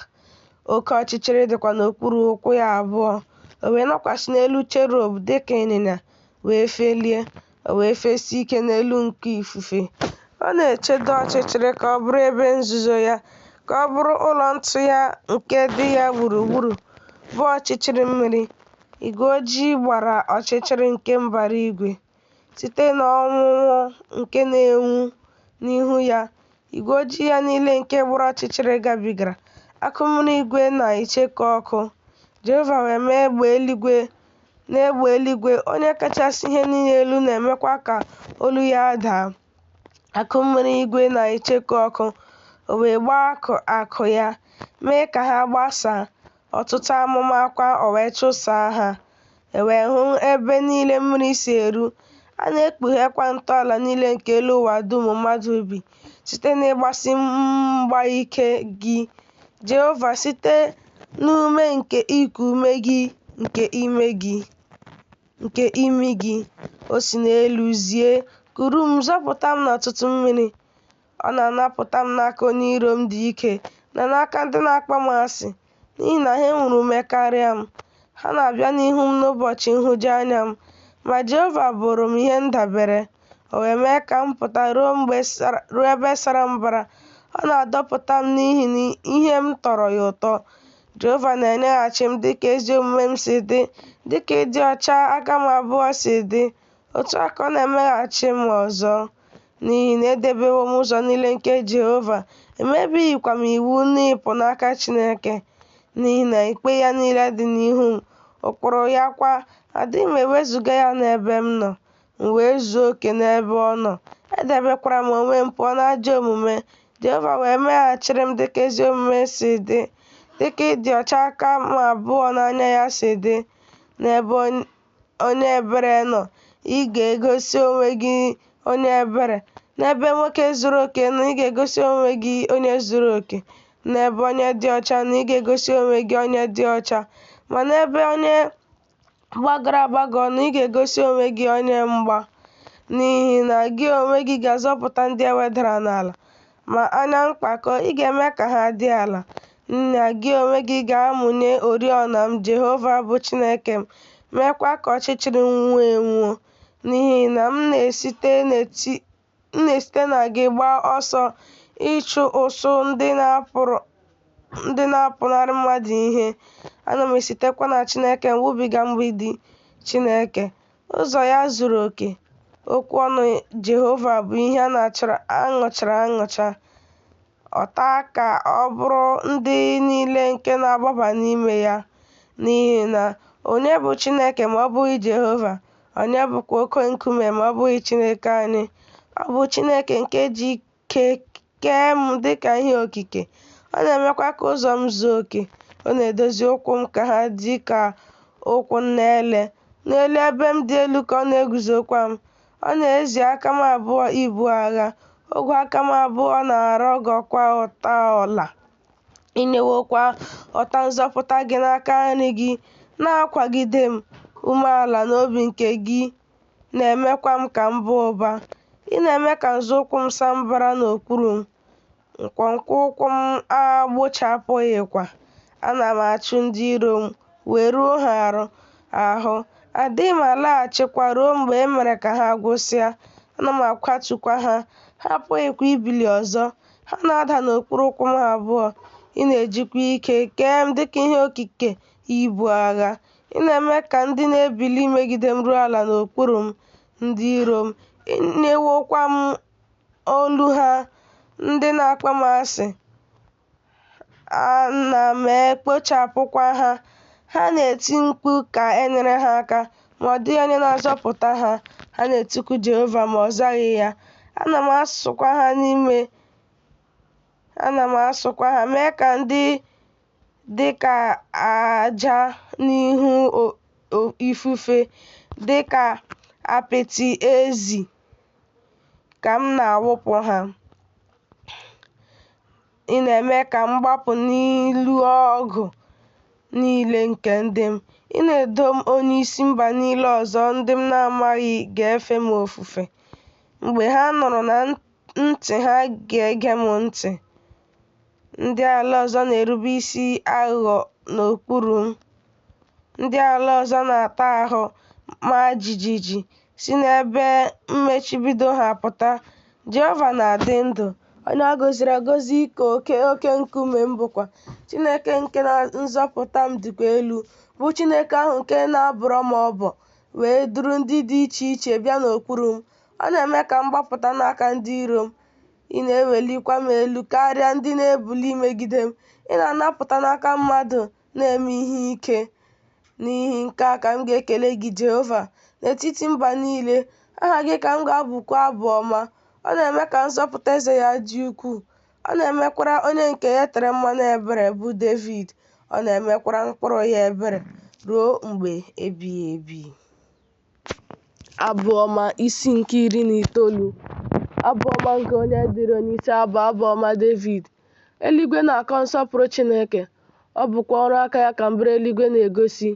oke ọchịchịrị dịkwa n'okpuru ụkwụ ya abụọ. O wee nọkwasị n'elu cherub dị ka ịnyịnya, wee felie, o wee fesie ike n'elu nku ifufe. Ọ na-echedo ọchịchịrị ka ọ bụrụ ebe nzuzo ya, ka ọ bụrụ ụlọ ntu ya nke dị ya gburugburu, bụ ọchịchịrị mmiri. Igwe ojii gbara ọchịchịrị nke mbara igwe. Site n'onwunwu nke na-enwu n'ihu ya, igwe ojii ya niile nke gbara ọchịchịrị gabigara, akụ mmiri igwe na icheku ọkụ. Jehova wee mee egbe eluigwe N'egbe eluigwe, Onye kachasị ihe niile elu na-emekwa ka olu ya daa. Akụ mmiri igwe na-echeku ọkụ, o wee gbaa akụ ya, mee ka ha gbasaa, ọtụtụ amụma kwa, o wee chụsaa ha. E wee hụ ebe niile mmiri si eru, a na-ekpughekwa ntọala niile nke elu ụwa dum mmadụ bi, site n'ịgbasi mgba ike gị, Jehova, site n'ume nke iku ume gị nke imi gị. O si n'elu zie, kuru m, zọpụta m n'ọtụtụ mmiri. Ọ na-anapụta m n'aka onye iro m dị ike na n'aka ndị na-akpọ m asị, n'ihi na ha nwere ume karịa m. Ha na-abịa n'ihu m n'ụbọchị nhụjuanya m, ma Jehova bụụrụ m ihe ndabere. O wee mee ka m pụta ruo ebe sara mbara. Ọ na-adọpụta m n'ihi na ihe m tọrọ ya ụtọ. Jehova na-enyeghachi m dịka ezi omume m si dị, dịka ịdị ọcha aka m abụọ si dị, otu a ka ọ na-emeghachi m ọzọ. N'ihi na edebewo m ụzọ niile nke Jehova, emebighịkwa m iwu n'ịpụ n'aka Chineke. N'ihi na ikpe ya niile dị n'ihu m, ụkpụrụ ya kwa, adịghị m ewezuga ya n'ebe m nọ. M wee zuo oke n'ebe ọ nọ, edebekwara m onwe m pụọ n'ajọ omume. Jehova wee meghachiri m dịka ezi omume si dị, dịka ịdị ọcha aka m abụọ n'anya ya si dị. N'ebe onye ebere nọ, ị ga-egosi onwe gị onye ebere. N'ebe nwoke zuru oke nọ, ị ga-egosi onwe gị onye zuru oke. N'ebe onye dị ọcha nọ, ị ga-egosi onwe gị onye dị ọcha. Ma n'ebe onye gbagọrọ agbagọ nọ, ị ga-egosi onwe gị onye mgba. N'ihi na gị onwe gị ga-azọpụta ndị e wedara n'ala, ma anya mpako ị ga-eme ka ha dị ala. N'ihi na gị onwe gị ga-amụnye oriọna m, Jehova bụ Chineke m, meekwa ka ọchịchịrị nwuo enwuo. N'ihi na m na-esite na gị gbaa ọsọ ịchụ ụsụụ ndị na-apụnara mmadụ ihe. Ana m esitekwa na Chineke m wubiga mgbidi Chineke. Ụzọ ya zuru oke, okwu ọnụ Jehova bụ ihe a nụchara anụcha. Ọta ka ọ bụrụ ndị niile nke na-agbaba n'ime ya. N'ihi na onye bụ Chineke ma ọ bụghị Jehova? Onye bụkwa oke nkume ma ọ bụghị Chineke anyị? Ọ bụ Chineke nke ji ike kee m dịka ihe okike. Ọ na-emekwa ka ụzọ m zuo oke. Ọ na-edozi ụkwụ m ka ha dị ka ụkwụ nne ele. N'elu ebe m dị elu ka ọ na-eguzokwa m. Ọ na-ezi aka m abụọ ibu agha. Ogwe aka m abụọ na-arọgọkwa ụta ọla. I nyewokwa ọta nzọpụta gị n'aka nri gị, na-akwagide m. Umeala n'obi nke gị na-emekwa m ka m baa ụba. Ị na-eme ka nzọụkwụ m saa mbara n'okpuru m, nkwonkwo ụkwụ m agbụchapụghịkwa. Ana m achụ ndị iro m wee ruo ha ahụ, adịghị m alaghachikwa ruo mgbe e mere ka ha gwụsịa. Ana m akwatukwa ha, ha apụghịkwa ibili ọzọ. Ha na-ada n'okpuru ụkwụ m abụọ. Ị na-ejikwa ike kee m dịka ihe okike ibu agha. Ị na-eme ka ndị na-ebili megide m ruo ala n'okpuru m, ndị iro m. I nyewokwa m olu ha, ndị na-akpọ m asị, ana m ekpochapụkwa ha. Ha na-eti mkpu ka e nyere ha aka, ma ọ dịghị onye na-azọpụta ha. Ha na-etiku Jehova, ma ọ zaghị ya. Ana m asụkwa ha, mee ka ndị dị ka aja n'ihu ifufe, dị ka apịtị ezi ka m na-awụpụ ha. Ị na-eme ka m gbapụ n'ịlụ ọgụ niile nke ndị m. Ị na-edo m onyeisi mba niile ọzọ ndị m na-amaghị ga-efe m ofufe. Mgbe ha nụrụ na ntị ha ga-ege m ntị. Ndị ala ọzọ na-erube isi aghụghọ n'okpuru m. Ndị ala ọzọ na-ata ahụ, maa jijiji, si n'ebe mmechibido ha pụta. Jehova na-adị ndụ, onye a gọziri agọzi ka oke oke nkume m bụkwa. Chineke nke nzọpụta m dịkwa elu, bụ Chineke ahụ nke na-abọrọ m ọbọ, wee duru ndị dị iche iche bịa n'okpuru m. Ọ na-eme ka m gbapụta n'aka ndị iro m. Ị na-ewelikwa m elu karịa ndị na-ebili megide m. Ị na-anapụta n'aka mmadụ na-eme ihe ike. N'ihi nke a ka m ga-ekele gị, Jehova, n'etiti mba niile, aha gị ka m ga-abụku abụ ọma. Ọ na-eme ka nzọpụta eze ya dị ukwuu, ọ na-emekwara onye nke ya e tere mmanụ ebere, bụ Devid, ọ na-emekwara mkpụrụ ya ebere ruo mgbe ebighị ebi. Abụ ọma isi nke 19. Abụ ọma nke onye dịrị onyeisi abụ, abụ ọma Devid. Eluigwe na-akọ nsọpụrụ Chineke, ọ bụkwa ọrụ aka ya ka mbara eluigwe na-egosi.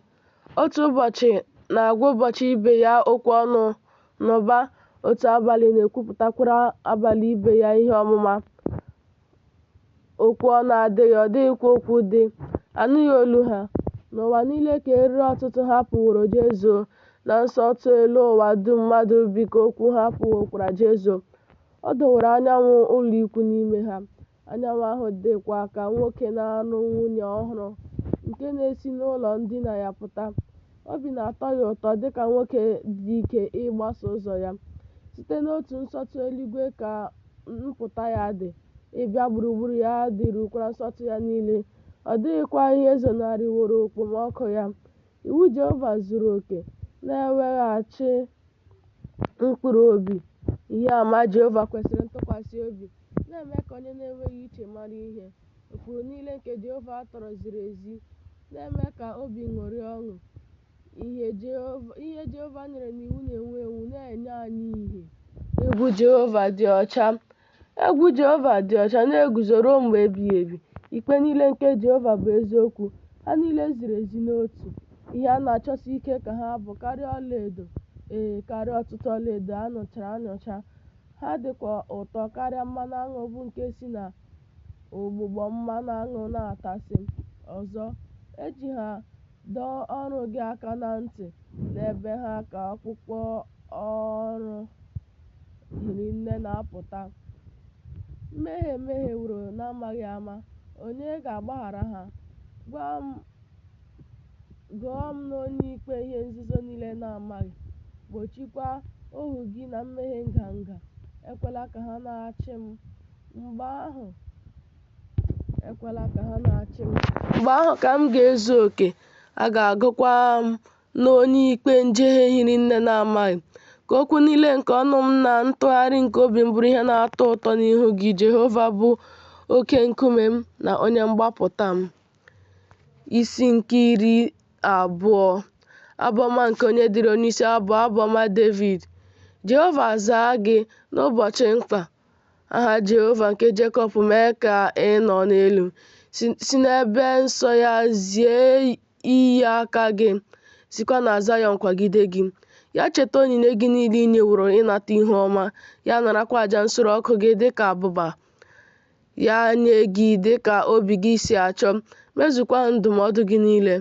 Otu ụbọchị na-agwa ụbọchị ibe ya okwu ọnụ n'ụba, otu abalị na-ekwupụtakwara abalị ibe ya ihe ọmụma. Okwu ọnụ adịghị, ọ dịghịkwa okwu dị, a nụghị olu ha. N'ụwa niile ka eriri ọtụtụ ha pụworo jezuo, na nsọtụ elu ụwa dum mmadụ bi ka okwu ha pụwokwara jezuo. O doworo anyanwụ ụlọikwuu n'ime ha, anyanwụ ahụ dịkwa ka nwoke na-alụ nwunye ọhụrụ, nke na-esi n'ụlọ ndina ya pụta. Obi na-atọ ya ụtọ dị ka nwoke dị ike ịgbaso ụzọ ya. Site n'otu nsọtụ eluigwe ka mpụta ya dị, ịbịa gburugburu ya dịrukwara nsọtụ ya niile, ọ dịghịkwa ihe zonarịworo okpomọkụ ya. Iwu Jehova zuru oke, na-eweghachi mkpụrụ obi. Ihe ama Jehova kwesịrị ntụkwasị obi, na-eme ka onye na-enweghị uche mara ihe. Ụkpụrụ niile nke Jehova tọrọ ziri ezi, na-eme ka obi ṅụrịa ọṅụ. Ihe Jehova nyere n'iwu na-enwu enwu, na-enye anyị ìhè. Egwu Jehova dị ọcha, egwu Jehova dị ọcha, na-eguzo ruo mgbe ebighị ebi. Ikpe niile nke Jehova bụ eziokwu, ha niile ziri ezi n'otu. Ihe a na-achọsi ike ka ha bụ karịa ọlaedo, ee, karịa ọtụtụ ọlaedo a nụchara anụcha, ha dịkwa ụtọ karịa mmanụ aṅụ bụ nke si n'ụgbụgbọ mmanụ aṅụ na-atasị. Ọzọ, e ji ha dọọ ọrụ gị aka na ntị, n'ebe ha ka ọkpụkpọ ọrụ hiri nne na-apụta. Mmehie mehieworo n'amaghị ama, onye ga-agbaghara ha? Gụọ m n'onye ikpe ihe nzuzo niile na-amaghị. Gbochikwa ohu gị na mmehie nganga, ekwela ka ha na-achị m. Mgbe ahụ ekwela ka ha na-achị m. Mgbe ahụ ka m ga-ezu oke, a ga-agụkwa m n'onye ikpe njehie hiri nne na-amaghị. Ka okwu niile nke ọnụ m na ntụgharị nke obi m bụrụ ihe na-atọ ụtọ n'ihu gị, Jehova bụ oke nkume m na onye mgbapụta m. Isi nke 20. Abụ ọma nke onye dịrị onyeisi abụ, abụ ọma Devid. Jehova zaa gị n'ụbọchị mkpa. Aha Jehova nke Jekọb mee ka ị nọ n'elu. Si n'ebe nsọ ya zie iyi aka gị, sikwa na Zayọn kwagide gị. Ya cheta onyinye gị niile i nyeworo ịnata ihu ọma, ya narakwa aja nsure ọkụ gị dịka abụba. Ya nye gị dịka obi gị si achọ, mezukwa ndụmọdụ gị niile.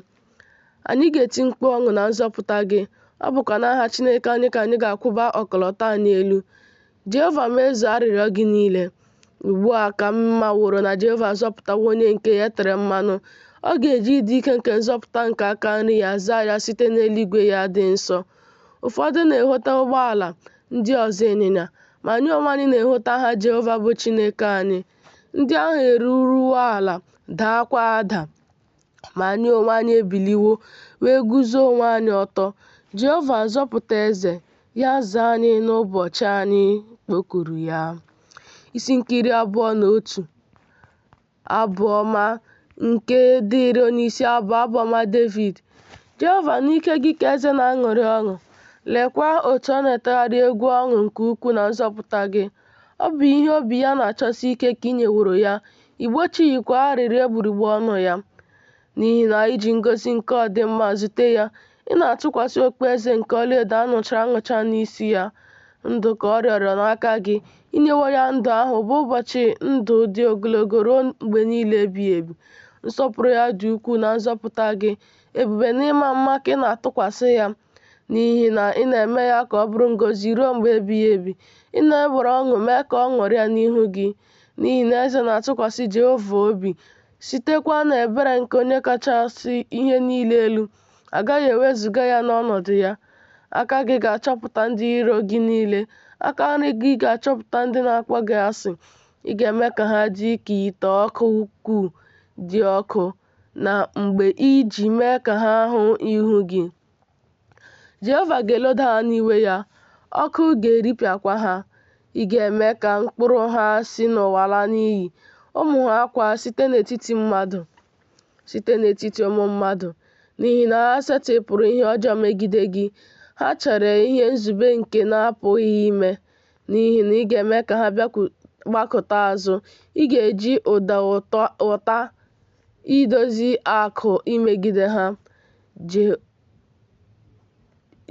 Anyị ga-eti mkpu ọṅụ na nzọpụta gị, ọ bụkwa n'aha Chineke anyị ka anyị ga-akwụba ọkọlọtọ anyị elu. Jehova mezuo arịrịọ gị niile. Ugbu a ka m maworo na Jehova azọpụtawo onye nke ya e tere mmanụ. Ọ ga-eji ịdị ike nke nzọpụta nke aka nri ya zaa ya site n'eluigwe ya dị nsọ. Ụfọdụ na-ehota ụgbọala, ndị ọzọ ịnyịnya, ma anyị onwe anyị na-ehota aha Jehova bụ Chineke anyị. Ndị ahụ eruruwo ala, daakwa ada, ma anyị onwe anyị ebiliwo wee guzo onwe anyị ọtọ. Jehova zọpụta eze, ya zaa anyị n'ụbọchị anyị kpọkuru ya. Isi nke 21. Abụ ọma nke dịrị onyeisi abụ, abụ ọma Devid. Jehova, n'ike gị ka eze na-aṅụrị ọṅụ. Leekwa otu ọ na-etegharị egwu ọṅụ nke ukwuu na nzọpụta gị. Ọ bụ ihe obi ya na-achọsi ike ka i nyeworo ya, i gbochighịkwa arịrịọ egbugbere ọnụ ya. N'ihi na i ji ngọzi nke ọdịmma zute ya, ị na-atụkwasị okpueze nke ọlaedo a nụchara anụcha n'isi ya. Ndụ ka ọ rịọrọ n'aka gị, i nyewo ya ndụ ahụ bụ ụbọchị ndụ dị ogologo ruo mgbe niile ebighị ebi. Nsọpụrụ ya dị ukwuu na nzọpụta gị, ebube na ịma mma ka ị na-atụkwasị ya. N'ihi na ị na-eme ya ka ọ bụrụ ngọzi ruo mgbe ebighị ebi, ị na-ewere ọṅụ mee ka ọ ṅụrịa n'ihu gị. N'ihi na eze na-atụkwasị Jehova obi, sitekwa n'ebere nke Onye kachasị ihe niile elu, a gaghị ewezuga ya n'ọnọdụ ya. Aka gị ga-achọpụta ndị iro gị niile, aka nri gị ga-achọpụta ndị na-akpọ gị asị. Ị ga-eme ka ha dị ka ite ọkụ ukwu dị ọkụ, na mgbe i ji mee ka ha hụ ihu gị. Jehova ga-eloda ha n'iwe ya, ọkụ ga-eripịakwa ha. Ị ga-eme ka mkpụrụ ha si n'ụwa laa n'iyi, ụmụ ha kwa site n'etiti mmadụ, site n'etiti ụmụ mmadụ, n'ihi na ha setịpụrụ ihe ọjọọ megide gị, ha chere ihe nzube nke na-apụghị ime. N'ihi na ị ga-eme ka ha gbakụta azụ, ị ga-eji ụdọ ụta idozi akụ imegide ha.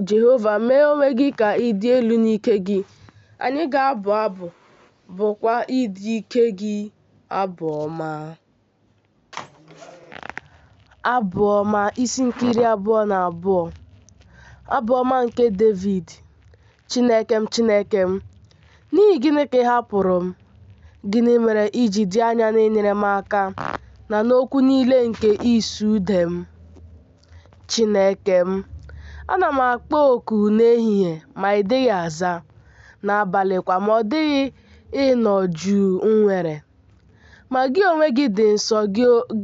Jehova, mee onwe gị ka ị dị elu n'ike gị. Anyị ga-abụ abụ, bụkwaa ịdị ike gị abụ ọma. Abụ ọma isi nke 22. Abụ ọma nke Devid. Chineke m, Chineke m, n'ihi gịnị ka ị hapụrụ m? Gịnị mere i ji dị anya n'inyere m aka na n'okwu niile nke ịsụ ude m? Chineke m, ana m akpọ oku n'ehihie, ma ị dịghị aza, n'abalị kwa, ma ọ dịghị ịnọ jụụ m nwere. Ma gị onwe gị dị nsọ,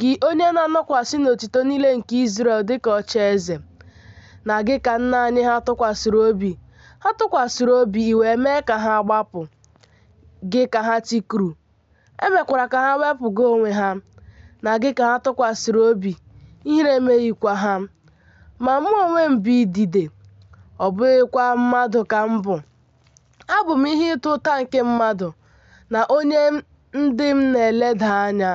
gị onye na-anọkwasị n'otuto niile nke Izrel dịka ocheeze. Na gị ka nna anyị ha tụkwasịrị obi, ha tụkwasịrị obi, i wee mee ka ha gbapụ. Gị ka ha tikuru, e mekwara ka ha wepụga onwe ha. Na gị ka ha tụkwasịrị obi, ihere emeghịkwa ha. Ma mụ onwe m bụ idide, ọ bụghịkwa mmadụ ka m bụ. Abụ m ihe ịta ụta nke mmadụ, na onye ndị m na-eleda anya.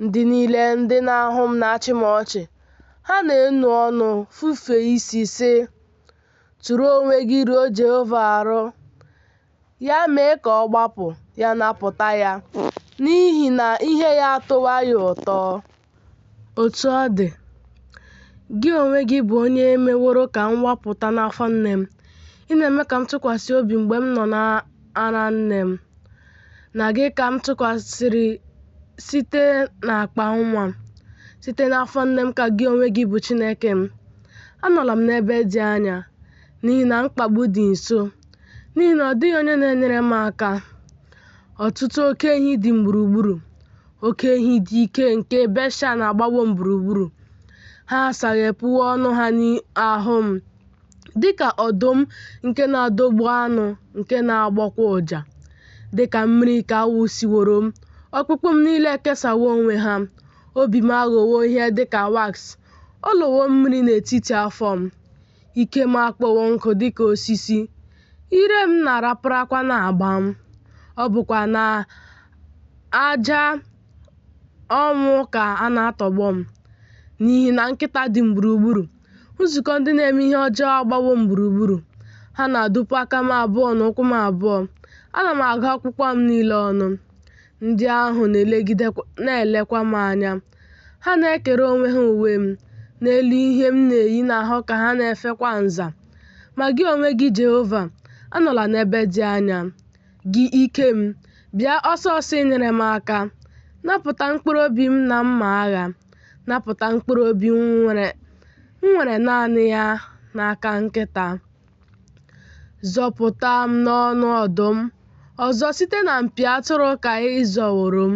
Ndị niile ndị na-ahụ m na-achị m ọchị, ha na-enu ọnụ fufee isi sị, Tụrụ onwe gị ruo Jehova arụ, ya mee ka ọ gbapụ, ya napụta ya, n'ihi na ihe ya atọwo ya ụtọ. Otu ọ dị, gị onwe gị bụ onye meworo ka m wapụta n'afọ nne m, ị na-eme ka m tụkwasị obi mgbe m nọ n'ara nne m. Na gị ka m tụkwasịrị site n'akpa nwa, site n'afọ nne m ka gị onwe gị bụ Chineke m. Anọla m n'ebe dị anya, n'ihi na mkpagbu dị nso, n'ihi na ọ dịghị onye na-enyere m aka. Ọtụtụ oke ehi dị m gburugburu, oke ehi dị ike nke Beshan agbawo m gburugburu. Ha asaghepụwo ọnụ ha n'ahụ m, dịka ọdụm nke na-adọgbu anụ nke na-agbọkwa ụja. Dịka mmiri ka a wụsịworo m, ọkpụkpụ m niile ekesawo onwe ha, obi m aghọwo ihe dịka wax, ọ lọwo mmiri n'etiti afọ m. Ike m akpọwo nkụ dịka osisi, ire m na-araparakwa n'agba m. Ọ bụkwa na aja ọnwụ ka a na-atọgbọ m, n'ihi na nkịta dị m gburugburu, nzukọ ndị na-eme ihe ọjọọ agbawo m gburugburu. Ha na-adụpu aka m abụọ na ụkwụ m abụọ, ana m agụ ọkpụkpụ m niile ọnụ. Ndị ahụ na-elekwa m anya, ha na-ekere onwe ha uwe m, n'elu ihe m na-eyi n'ahụ ka ha na-efekwa nza. Ma gị onwe gị, Jehova, anọla n'ebe dị anya. Gị ike m, bịa ọsọ ọsọ inyere m aka. Napụta mkpụrụ obi m na mma agha, napụta mkpụrụ obi m nwere naanị ya n'aka nkịta. Zọpụta m n'ọnụ ọdụm, ọzọ site na mpi atụrụ ka ị zọworo m.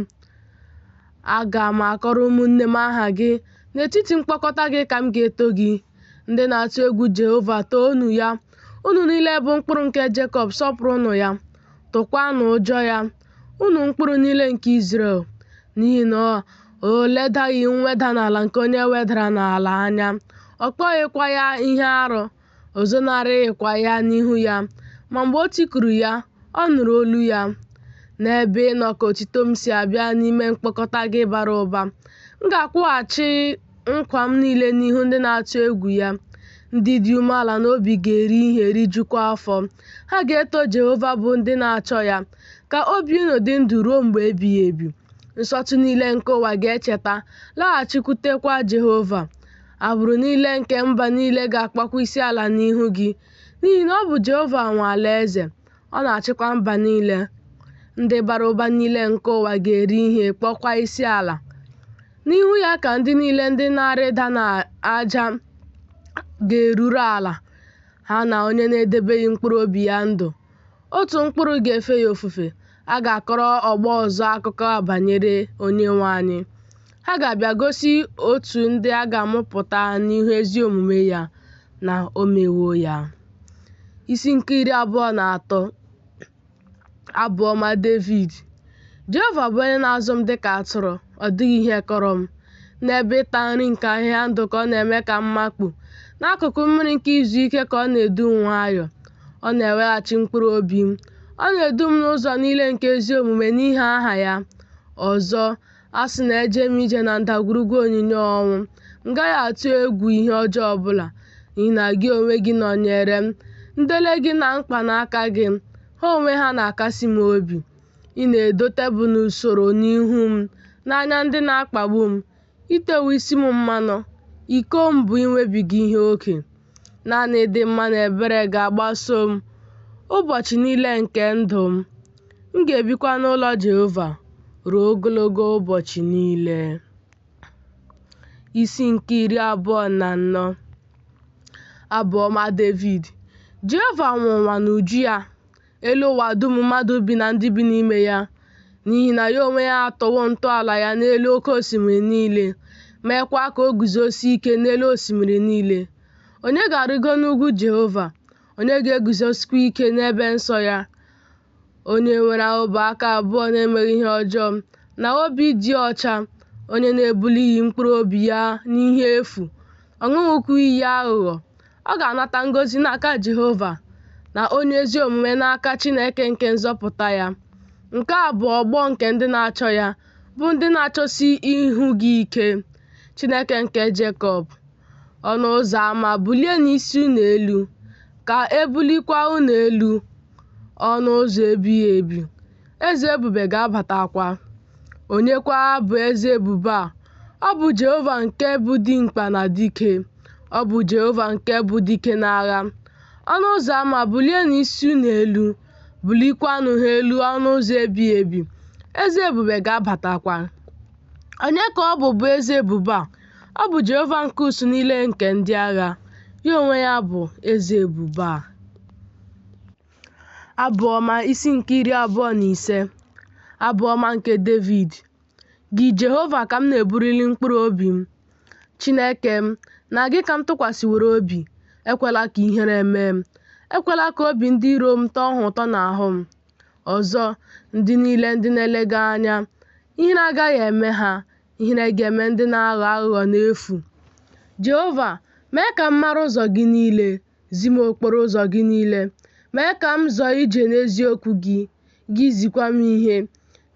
Aga m akọrọ ụmụnne m aha gị, n'etiti mkpọkọta gị ka m ga-eto gị. Ndị na-atụ egwu Jehova, toonu ya. Unu niile bụ mkpụrụ nke Jekọb, sọpụrụnụ ya, tụkwanụ ụjọ ya, unu mkpụrụ niile nke Izrel. N'ihi na o ledaghị mweda n'ala nke onye wedara n'ala anya, ọ kpọghịkwa ya ihe arụ, o zonarịghịkwa ya n'ihu ya. Ma mgbe o tikuru ya, ọ nụrụ olu ya. N'ebe ị nọ ka otuto m si abịa n'ime mkpọkọta gị bara ụba. M ga-akwụghachi nkwa m niile n'ihu ndị na-atụ egwu ya. Ndị dị umeala n'obi ga-eri ihe rijukwa afọ. Ha ga-eto Jehova bụ ndị na-achọ ya. Ka obi unu dị ndụ ruo mgbe ebighị ebi. Nsọtụ niile nke ụwa ga-echeta, laghachikwutekwa Jehova. Agbụrụ niile nke mba niile ga-akpọkwa isiala n'ihu gị, n'ihi na ọ bụ Jehova nwe alaeze, ọ na-achịkwa mba niile. Ndị bara ụba niile nke ụwa ga-eri ihe, kpọọkwa isiala. N'ihu ya ka ndị niile ndị na-arịda n'aja ga-eruru ala, ha na onye na-edebeghị mkpụrụ obi ya ndụ. Otu mkpụrụ ga-efe ya ofufe, a ga-akọrọ ọgbọ ọzọ akụkọ banyere Onyenwe anyị. Ha ga-abịa gosi otu ndị a ga-amụpụta n'ihu ezi omume ya na o mewo ya. Isi nke 23. Abụ ọma Devid. Jehova bụ onye na-azụ m dị ka atụrụ, ọ dịghị ihe kọrọ m. N'ebe ịta nri nke ahịhịa ndụ ka ọ na-eme ka m makpu, n'akụkụ mmiri nke izu ike ka ọ na-edu m nwayọọ. Ọ na-eweghachi mkpụrụ obi m. Ọ na-edu m n'ụzọ niile nke ezi omume n'ihi aha ya. Ọzọ, a sị na eje m ije na ndagwurugwu onyinyo ọnwụ, m gaghị atụ egwu ihe ọjọọ ọbụla, n'ihi na gị onwe gị nọnyeere m, ndele gị na mkpanaka gị, ha onwe ha na-akasi m obi. Ị na-edo tebụl n'usoro n'ihu m n'anya ndị na-akpagbu m. I tewo isi m mmanụ, iko m bụ inwebiga ihe oke. Naanị ịdị mma na ebere ga-agbaso m ụbọchị niile nke ndụ m. M ga-ebikwa n'ụlọ Jehova ruo ogologo ụbọchị niile. Isi nke 24. Abụ ọma Devid. Jehova nwe ụwa na uju ya, elu ụwa dum mmadụ bi na ndị bi n'ime ya. N'ihi na ya onwe ya atọwo ntọala ya n'elu oke osimiri niile, meekwa ka o guzosie ike n'elu osimiri niile. Onye ga-arịgo n'ugwu Jehova? Onye ga-eguzosikwa ike n'ebe nsọ ya? Onye nwere ọbụ aka abụọ na-emeghị ihe ọjọọ, na obi dị ọcha, onye na-ebulighị mkpụrụ obi ya n'ihe efu, ọ ṅụghịkwa iyi aghụghọ. Ọ ga-anata ngọzi n'aka Jehova, na onye ezi omume n'aka Chineke nke nzọpụta ya. Nke a bụ ọgbọ nke ndị na-achọ ya, bụ ndị na-achọsi ihu gị ike, Chineke nke Jekọb. Ọnụ ụzọ ámá, bulienụ isi unu elu, ka e bulikwa unu elu, ọnụ ụzọ ebighị ebi. Eze ebube ga-abatakwa. Onyekwa bụ eze ebube a? Ọ bụ Jehova nke bụ dimkpa na dike. Ọ bụ Jehova nke bụ dike n'agha. Ọnụ ụzọ ámá, bulienụ isi unu elu, bulikwanụ ha elu ọnụ ụzọ ebighị ebi. Eze ebube ga-abatakwa. Onye ka ọ bụ bụ eze ebube a? Ọ bụ Jehova nke usuu niile nke ndị agha. Ya onwe ya bụ eze ebube a. Abụ ọma isi nke 25. Abụ ọma nke Devid. Gị Jehova ka m na-ebuliri mkpụrụ obi m. Chineke m, na gị ka m tụkwasịworo obi. Ekwela ka ihere mee m. Ekwela ka obi ndị iro m tọọ ha ụtọ n'ahụ m. Ọzọ, ndị niile ndị na-ele gị anya, ihere agaghị eme ha, ihere ga-eme ndị na-aghọ aghụghọ n'efu. Jehova, mee ka m mara ụzọ gị niile, zi m okporo ụzọ gị niile. Mee ka m zọọ ije n'eziokwu gị, gị zikwa m ihe.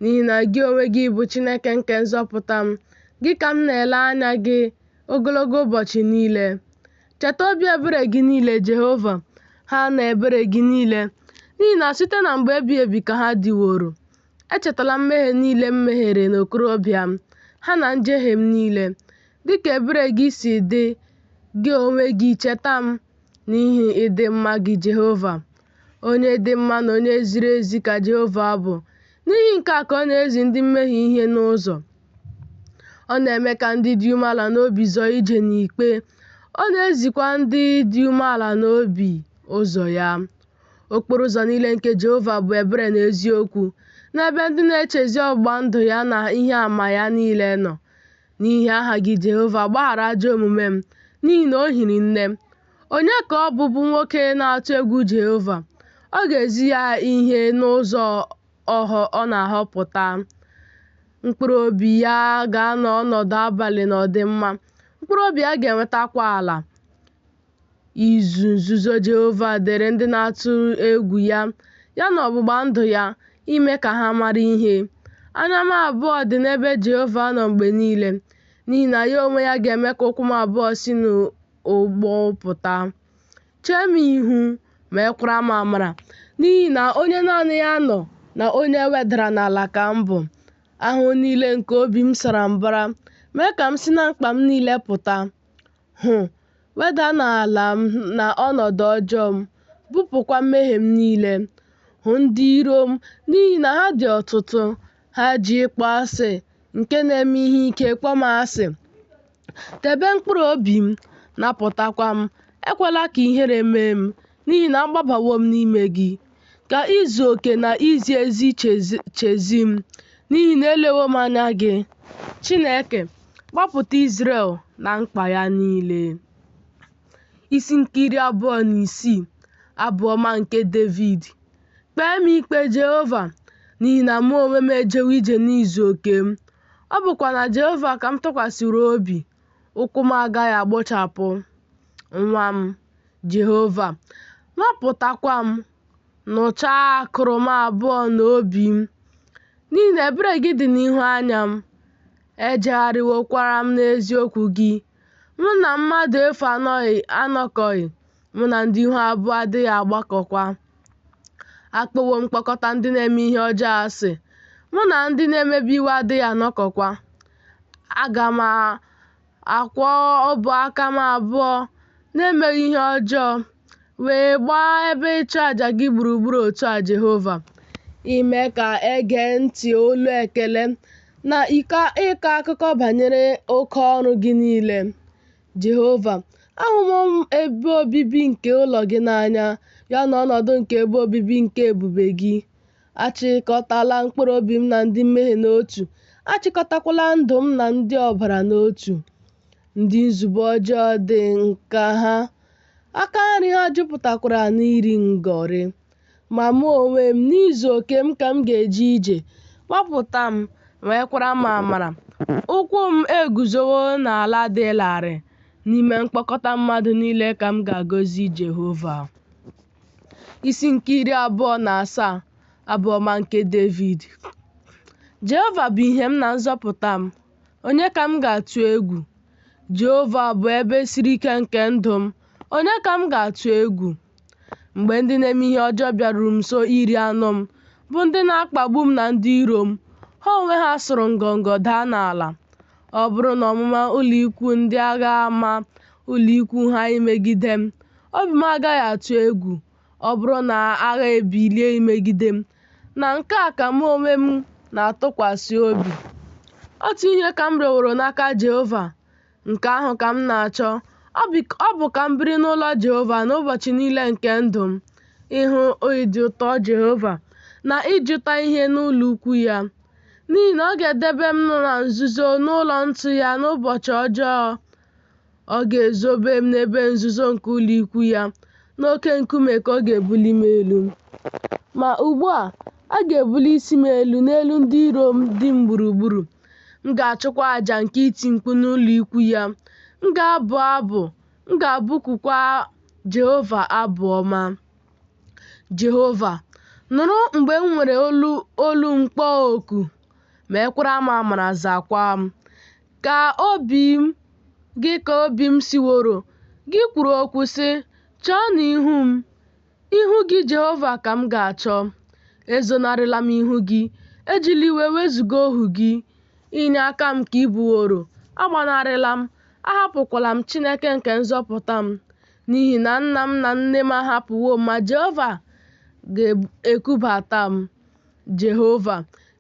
N'ihi na gị onwe gị bụ Chineke nke nzọpụta m, gị ka m na-ele anya gị ogologo ụbọchị niile. Cheta obi ebere gị niile, Jehova, ha na ebere gị niile, n'ihi na site na mgbe ebighị ebi ka ha dịworo. Echetala mmehie niile m mehiere n'okorobịa m, ha na njehie m niile. Dị ka ebere gị si dị, gị onwe gị cheta m, n'ihi ịdị mma gị, Jehova. Onye dị mma na onye ziri ezi ka Jehova bụ. N'ihi nke a ka ọ na-ezi ndị mmehie ihe n'ụzọ. Ọ na-eme ka ndị dị umeala n'obi zọọ ije n'ikpe. Ọ na-ezikwa ndị dị umeala n'obi ụzọ ya. Okporo ụzọ niile nke Jehova bụ ebere na eziokwu n'ebe ndị na-echezi ọgbụgba ndụ ya na ihe ama ya niile nọ. N'ihi aha gị, Jehova, gbaghara ajọ omume m, n'ihi na o hiri nne. Onye ka ọ bụ bụ nwoke na-atụ egwu Jehova? Ọ ga-ezi ya ihe n'ụzọ ọ na-ahọpụta. Mkpụrụ obi ya ga-anọ ọnọdụ abalị n'ọdịmma, mkpụrụ obi ya ga-enwetakwa ala. Izu nzuzo Jehova dịrị ndị na-atụ egwu ya, ya na ọgbụgba ndụ ya, ime ka ha mara ihe. Anya m abụọ dị n'ebe Jehova nọ mgbe niile, n'ihi na ya onwe ya ga-eme ka ụkwụ m abụọ si n'ụgbụ pụta. Chee m ihu, meekwara m amara, n'ihi na onye naanị ya nọ na onye e wedara n'ala ka m bụ. Ahụhụ niile nke obi m sara mbara, mee ka m si na mkpa m niile pụta. Hụ, weda n'ala m na ọnọdụ ọjọọ m, bupụkwa mmehie m niile. Hụ ndị iro m, n'ihi na ha dị ọtụtụ, ha ji ịkpọ asị nke na-eme ihe ike kpọọ m asị. Debe mkpụrụ obi m, napụtakwa m, ekwela ka ihere mee m, n'ihi na agbabawo m n'ime gị. Ka izu oke na izi ezi chezi m, n'ihi na elewo m anya gị. Chineke, Gbapụta Izrel na mkpa ya niile. Isi nke 26. Abụ ọma nke Devid. Kpee m ikpe, Jehova, n'ihi na mụ onwe m ejewo ije n'izu oke m. Ọ bụkwa na Jehova ka m tụkwasịrị obi, ụkwụ m agaghị agbọchapụ. Nwaa m, Jehova, nwapụtakwa m, nụchaa akụrụ m abụọ na obi m. N'ihi na ebere gị dị n'ihu anya m, ejegharịwokwara m n'eziokwu gị. Mụ na mmadụ efu anọkọghị, mụ na ndị ihu abụọ adịghị agbakọkwa. Akpọwo m mkpọkọta ndị na-eme ihe ọjọọ asị, mụ na ndị na-emebi iwu adịghị anọkọkwa. Aga m akwọ ọbụ aka m abụọ n'emeghị ihe ọjọọ, wee gbaa ebe ịchụaja gị gburugburu otu a, Jehova, ime ka e gee ntị olu ekele na ịkọ akụkọ banyere oke ọrụ gị niile. Jehova, ahụwo m ebe obibi nke ụlọ gị n'anya, ya na ọnọdụ nke ebe obibi nke ebube gị. Achịkọtala mkpụrụ obi m na ndị mmehie n'otu, achịkọtakwala ndụ m na ndị ọbara n'otu. Ndị nzube ọjọọ dị nka ha, aka nri ha jupụtakwara n'iri ngọrị. Ma mụ onwe m, n'izu oke m ka m ga-eje ije, gbapụta m, meekwara m amara. Ụkwụ m eguzowo n'ala dị larịị, n'ime mkpọkọta mmadụ niile ka m ga-agọzi Jehova. Isi nke 27. Abụ ọma nke Devid. Jehova bụ ìhè m na nzọpụta m, onye ka m ga-atụ egwu? Jehova bụ ebe siri ike nke ndụ m, onye ka m ga-atụ egwu? Mgbe ndị na-eme ihe ọjọọ bịaruru m nso iri anụ m, bụ ndị na-akpagbu m na ndị iro m, ha onwe ha sụrụ ngọngọ daa n'ala. Ọ bụrụ na ọmụma ụlọikwuu ndị agha ama ụlọikwuu ha imegide m, obi m agaghị atụ egwu. Ọ bụrụ na agha ebilie imegide m, na nke a ka mụ onwe m na-atụkwasị obi. Otu ihe ka m rịọworo n'aka Jehova, nke ahụ ka m na-achọ, ọ bụ ka m biri n'ụlọ Jehova n'ụbọchị niile nke ndụ m, ịhụ ịdị ụtọ Jehova na ịjụta ihe n'ụlọ ukwu ya. N'ihi na ọ ga-edebe m na nzuzo n'ụlọ ntu ya n'ụbọchị ọjọọ. Ọ ga-ezobe m n'ebe nzuzo nke ụlọ ikwu ya, n'oke nkume ka ọ ga-ebuli m elu. Ma ugbu a, a ga-ebuli isi m elu n'elu ndị iro m dị m gburugburu. M ga-achụkwa aja nke iti mkpu n'ụlọ ikwu ya. M ga-abụ abụ, m ga-abụkukwa Jehova abụ ọma. Jehova, nụrụ mgbe m were olu m kpọọ oku, meekwara m amara zakwa m. Ka obi gị ka obi m siworo, gị kwuru okwu sị, Chọọnụ ihu m. Ihu gị, Jehova, ka m ga-achọ. Ezonarịla m ihu gị, ejila iwe wezuga ohu gị. Inye aka m ka ị bụworo, agbanarịla m, ahapụkwala m Chineke nke nzọpụta m. N'ihi na nna m na nne m ahapụwo m, ma Jehova ga-ekubata m. Jehova,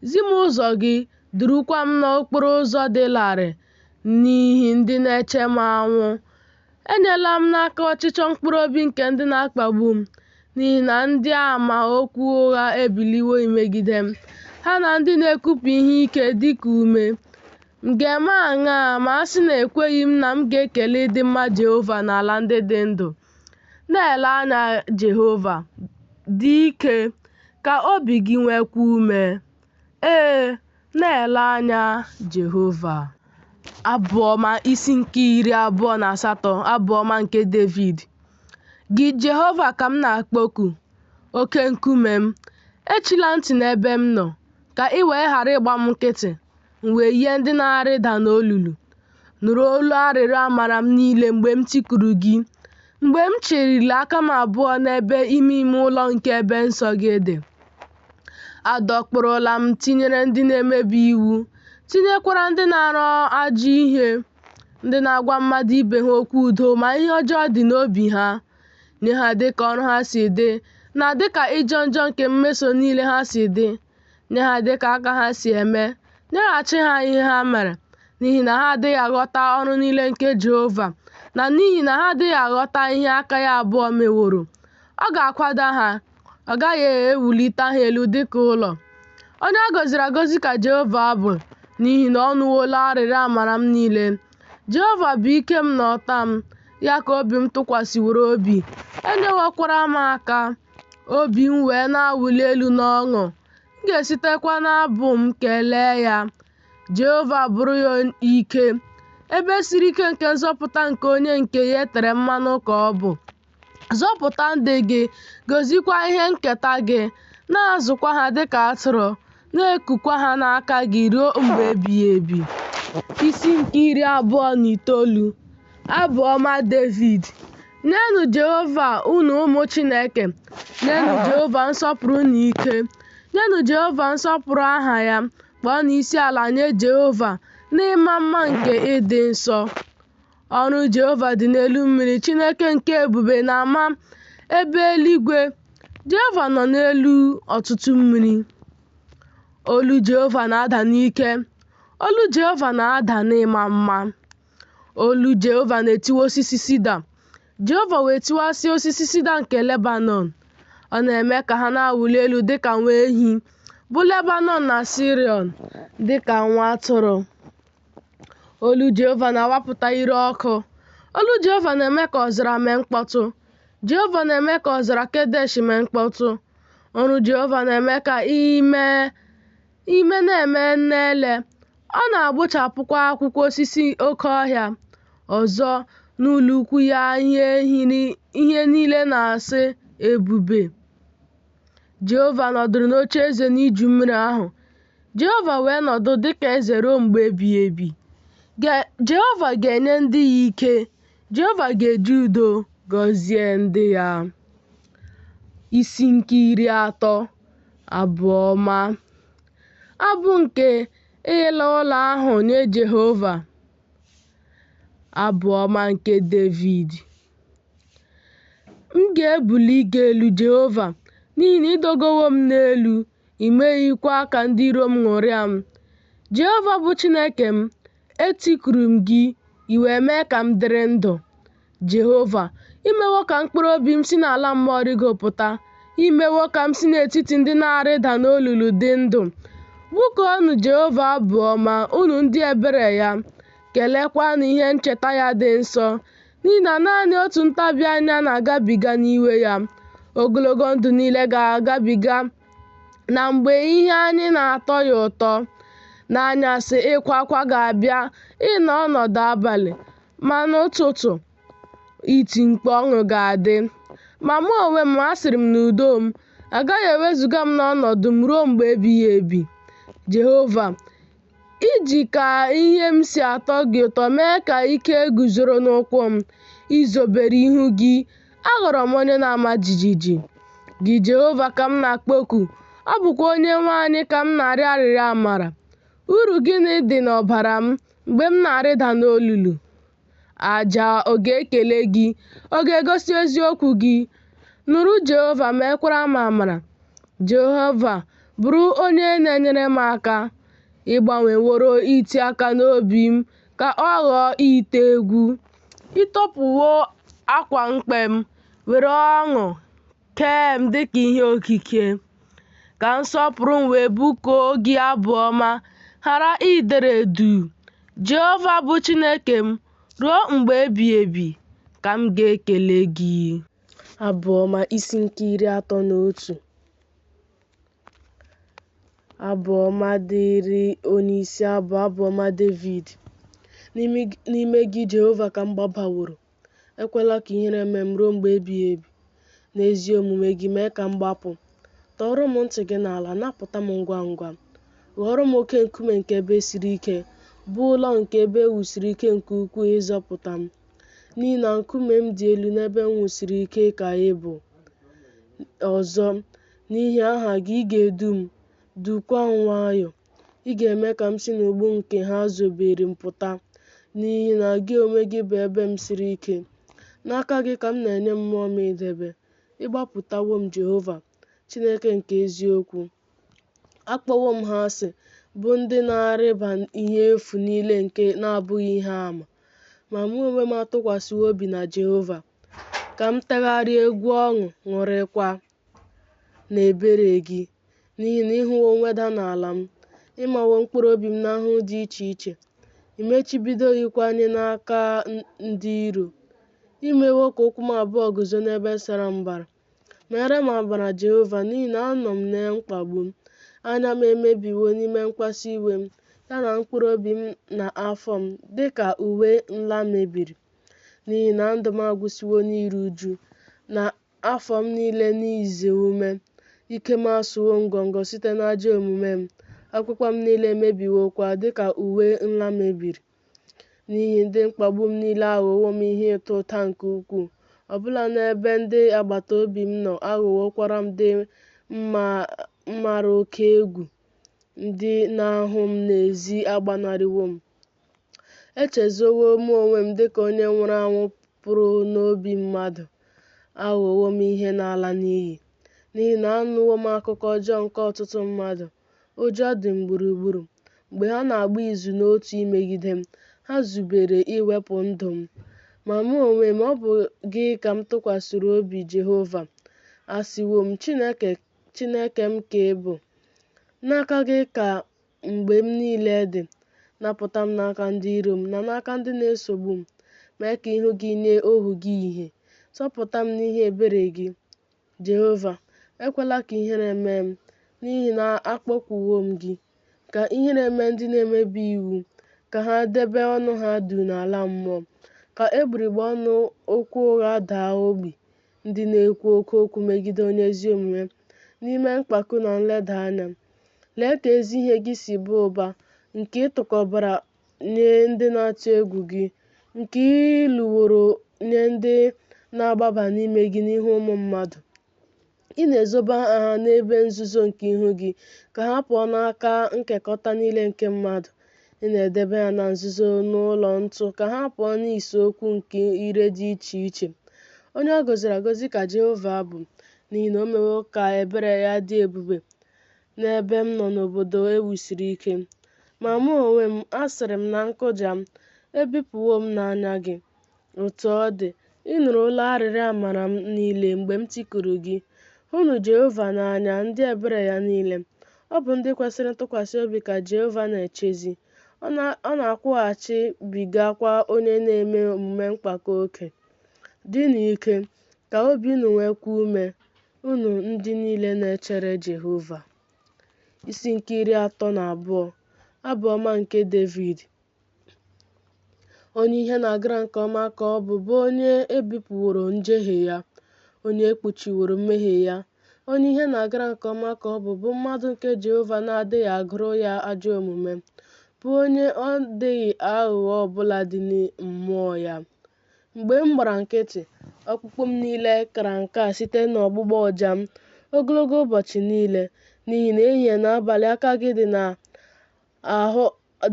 zi m ụzọ gị, durukwa m n'okporo ụzọ dị larịị n'ihi ndị na-eche m anwụ. Enyela m n'aka ọchịchọ mkpụrụ obi nke ndị na-akpagbu m, n'ihi na ndị ama okwu ụgha ebiliwo imegide m, ha na ndị na-ekupụ ihe ike dị ka ume. M ga-eme aṅaa ma a sị na ekweghị m na m ga-ekele ịdị mma Jehova n'ala ndị dị ndụ? Na-ele anya Jehova, dị ike, ka obi gị nweekwa ume. Ee, na-ele anya Jehova. Abụ ọma isi nke 28. Abụ ọma nke Devid. Gị, Jehova, ka m na-akpọku, oke nkume m, echila ntị n'ebe m nọ, ka ị wee ghara ịgba m nkịtị, m wee yie ndị na-arịda n'olulu. Nụrụ olu arịrịọ amara m niile mgbe m tikuru gị, mgbe m chịlịri aka m abụọ n'ebe ime ime ụlọ nke ebe nsọ gị dị. Adọkpụrụla m tinyere ndị na-emebi iwu, tinyekwara ndị na-arụ ajọ ihe, ndị na-agwa mmadụ ibe ha okwu udo ma ihe ọjọọ dị n'obi ha. Nye ha dịka ọrụ ha si dị, na dịka ịjọ njọ nke mmeso niile ha si dị. Nye ha dịka aka ha si eme, nyeghachi ha ihe ha mere, n'ihi na ha adịghị aghọta ọrụ niile nke Jehova, na n'ihi na ha adịghị aghọta ihe aka ya abụọ meworo. Ọ ga-akwada ha, ọ gaghị ewulite ha elu dịka ụlọ. Onye a gọziri agọzi ka Jehova bụ, n'ihi na ọ nụwolo arịrịọ amara m niile. Jehova bụ ike m na ọta m, ya ka obi m tụkwasịworo obi, e nyewokwara m aka, obi m wee na-awụli elu n'ọṅụ, m ga-esitekwa n'abụ m kelee ya. Jehova bụrụ ya ike, ebe siri ike nke nzọpụta nke onye nke ya e tere mmanụ ka ọ bụ. Zọpụta ndị gị, gọziekwa ihe nketa gị, na-azụkwa ha dịka atụrụ, na-ekukwa ha n'aka gị ruo mgbe ebighị ebi. Isi nke 29. Abụ ọma Devid. Nyenụ Jehova unu ụmụ Chineke, nyenụ Jehova nsọpụrụ na ike. Nyenụ Jehova nsọpụrụ aha ya, kpọọnụ isi ala nye Jehova n'ịma mma nke ịdị nsọ. Ọrụ Jehova dị n'elu mmiri, Chineke nke ebube na-ama ebe eluigwe. Jehova nọ n'elu ọtụtụ mmiri. Olu Jehova na-ada n'ike, olu Jehova na-ada n'ịma mma. Olu Jehova na-etiwa osisi sida, Jehova wee tiwasịa osisi sida nke Lebanọn. Ọ na-eme ka ha na-awụli elu dị ka nwa ehi, bụ Lebanọn na Siriọn dị ka nwa atụrụ. Olu Jehova na-awapụta ire ọkụ. Olu Jehova na-eme ka ọzara mee mkpọtụ. Jehova na-eme ka ọzara Kedesh mee mkpọtụ. Ọrụ Jehova na-eme ka ime na-eme nne ele. Ọ na-agbụchapụkwa akwụkwọ osisi oke ọhịa. Ọzọ, n'ụlọ ukwu ya ihe niile na-asị, Ebube! Jehova nọdụrụ n'ocheeze n'iju mmiri ahụ. Jehova wee nọdụ dị ka eze ruo mgbe ebighị ebi. Jehova ga-enye ndị ya ike. Jehova ga-eji udo gọzie ndị ya. Isi nke 30. Abụ ọma. Abụ nke ịla ụlọ ahụ nye Jehova. Abụ ọma nke Devid. M ga-ebuli gị elu, Jehova, n'ihi na ị dọgowo m n'elu, i meghịkwa ka ndị iro m ṅụrịa m. Jehova bụ Chineke m, etikuru m gị, i wee mee ka m dịrị ndụ. Jehova, i mewo ka mkpụrụ obi m si n'ala mmụọ rịgopụta. I mewo ka m si n'etiti ndị na-arịda n'olulu dị ndụ. Bụkuonụ Jehova abụ ọma, unu ndị ebere ya, keleekwanụ ihe ncheta ya dị nsọ, n'ihi na naanị otu ntabi anya na-agabiga n'iwe ya. Ogologo ndụ niile ga-agabiga na mgbe ihe anyị na-atọ ya ụtọ. N'anyasị ịkwa akwa ga-abịa ịnọ ọnọdụ abalị, ma n'ụtụtụ iti mkpu ọṅụ ga-adị. Ma mụ onwe m asịrị m n'udo m, a gaghị ewezuga m n'ọnọdụ m ruo mgbe ebighị ebi. Jehova, i ji ka ihe m si atọ gị ụtọ mee ka ike guzoro n'ụkwụ m. I zobere ihu gị, aghọrọ m onye na-ama jijiji. Gị Jehova ka m na-akpọku, ọ bụkwa Onyenwe anyị ka m na-arịọ arịrịọ amara. Uru gịnị dị n'ọbara m mgbe m na-arịda n'olulu? Aja ọ ga-ekele gị? Ọ ga-egosi eziokwu gị? Nụrụ Jehova, meekwara m amara. Jehova, bụrụ onye na-enyere m aka. Ị gbanweworo iti aka n'obi m ka ọ ghọọ ite egwu. Ị tọpụwo akwa mkpe m, were ọṅụ kee m dị ka ihe okike. Ka nsọpụrụ m wee bụkuo gị abụ ọma, ghara idere duu. Jehova bụ Chineke m, ruo mgbe ebighị ebi ka m ga-ekele gị. Abụ ọma isi nke 31. Abụ ọma dịrị onyeisi abụ, abụ ọma Devid. N'ime gị, Jehova, ka m gbabaworo. Ekwela ka ihere mee m ruo mgbe ebighị ebi. N'ezi omume gị, mee ka m gbapụ. Tọọrọ m ntị gị n'ala, napụta m ngwa ngwa. Ghọọrọ m oke nkume nke ebe siri ike, bụ ụlọ nke ebe e wusiri ike nke ukwuu ịzọpụta m. N'ihi na nkume m dị elu n'ebe m wusiri ike ka ị bụ. Ọzọ, n'ihi aha gị ị ga-edu m, duukwa m nwayọọ. Ị ga-eme ka m si n'ụgbụ nke ha zobere m pụta, n'ihi na gị onwe gị bụ ebe m siri ike. N'aka gị ka m na-enye mmụọ m idebe. Ị gbapụtawo m, Jehova, Chineke nke eziokwu. Akpọwo m ha asị, bụ ndị na-arịba ihe efu niile nke na-abụghị ihe ama. Ma mụ onwe m atụkwasịwo obi na Jehova. Ka m tegharịa egwu ọṅụ ṅụrịkwa n'ebere gị, n'ihi na ị hụwo mweda n'ala m, Ị mawo mkpụrụ obi m n'ahụhụ dị iche iche, i mechibidoghịkwa anyị n'aka ndị iro. I mewo ka ụkwụ m abụọ guzo n'ebe sara mbara. Meere m amara, Jehova, n'ihi na anọ m na mkpagbu. Anya m emebiwo n'ime mkpasu iwe m, ya na mkpụrụ obi m na afọ m, dị ka uwe nla mebiri. N'ihi na ndụ m agwụsịwo n'iru uju, na afọ m niile n'ize ume. Ike m asụwo ngọngọ site n'ajọ omume m, ọkpụkpụ m niile emebiwokwa dị ka uwe nla mebiri. N'ihi ndị mkpagbu m niile aghọwo m ihe ịta ụta nke ukwuu, ọbụla n'ebe ndị agbata obi m nọ aghọwokwara m ndị m mara oke egwu, ndị na-ahụ m n'ezi agbanarịwo m. Echezọwo m onwe m dịka onye nwụrụ anwụ pụrụ n'obi mmadụ, aghọwo m ihe na-ala n'iyi. N'ihi na anụwo m akụkọ ọjọọ nke ọtụtụ mmadụ, ụjọ dị m gburugburu. Mgbe ha na-agba izu n'otu imegide m, ha zubere iwepụ ndụ m. Ma mụ onwe m, ọ bụ gị ka m tụkwasịrị obi, Jehova. Asịwo m, Chineke m ka ị bụ. N'aka gị ka mgbe m niile dị. Napụta m n'aka ndị iro m na n'aka ndị na-esogbu m. Mee ka ihu gị nye ohu gị ìhè. Zọpụta m n'ihi ebere gị. Jehova, ekwela ka ihere mee m, n'ihi na akpọkuwo m gị. Ka ihere mee ndị na-emebi iwu, ka ha debe ọnụ ha duu n'ala mmụọ. Ka egbugbere ọnụ okwu ụgha daa ogbi, ndị na-ekwu oke okwu megide onye ezi omume, n'ime mpako na nleda anya. Lee ka ezi ihe gị si baa ụba, nke ị tụkọbara nye ndị na-atụ egwu gị, nke ị lụworo nye ndị na-agbaba n'ime gị n'ihu ụmụ mmadụ. Ị na-ezobe ha n'ebe nzuzo nke ihu gị, ka ha pụọ n'aka nkekọta niile nke mmadụ. Ị na-edebe ha na nzuzo n'ụlọ ntu ka ha pụọ n'ise okwu nke ire dị iche iche. Onye a gọziri agọzi ka Jehova bụ, n'ihi na o mewo ka ebere ya dị ebube n'ebe m nọ n'obodo e wusiri ike. Ma mụ onwe m, asịrị m na nkụja m, Ebipụwo m n'anya gị. Otu ọ dị, ị nụrụ olu arịrịọ amara m niile mgbe m tikuru gị. Hụnụ Jehova n'anya, ndị ebere ya niile. Ọ bụ ndị kwesịrị ntụkwasị obi ka Jehova na-echezi, ọ na-akwụghachibigakwa onye na-eme omume mpako oke. Dịnụ ike, ka obi unu nweekwa ume, unu ndị niile na-echere Jehova. Isi nke 32. Abụ ọma nke Devid. Onye ihe na-agara nke ọma ka ọ bụ, bụ onye e bupụworo njehie ya, onye e kpuchiworo mmehie ya. Onye ihe na-agara nke ọma ka ọ bụ, bụ mmadụ nke Jehova na-adịghị agụrụ ya ajọ omume, bụ onye ọ dịghị aghụghọ ọbụla dị mmụọ ya. Mgbe m gbara nkịtị, ọkpụkpụ m niile kara nka site n'ọgbụgbọ ụja m ogologo ụbọchị niile, n'ihi na ehihie na abalị aka gị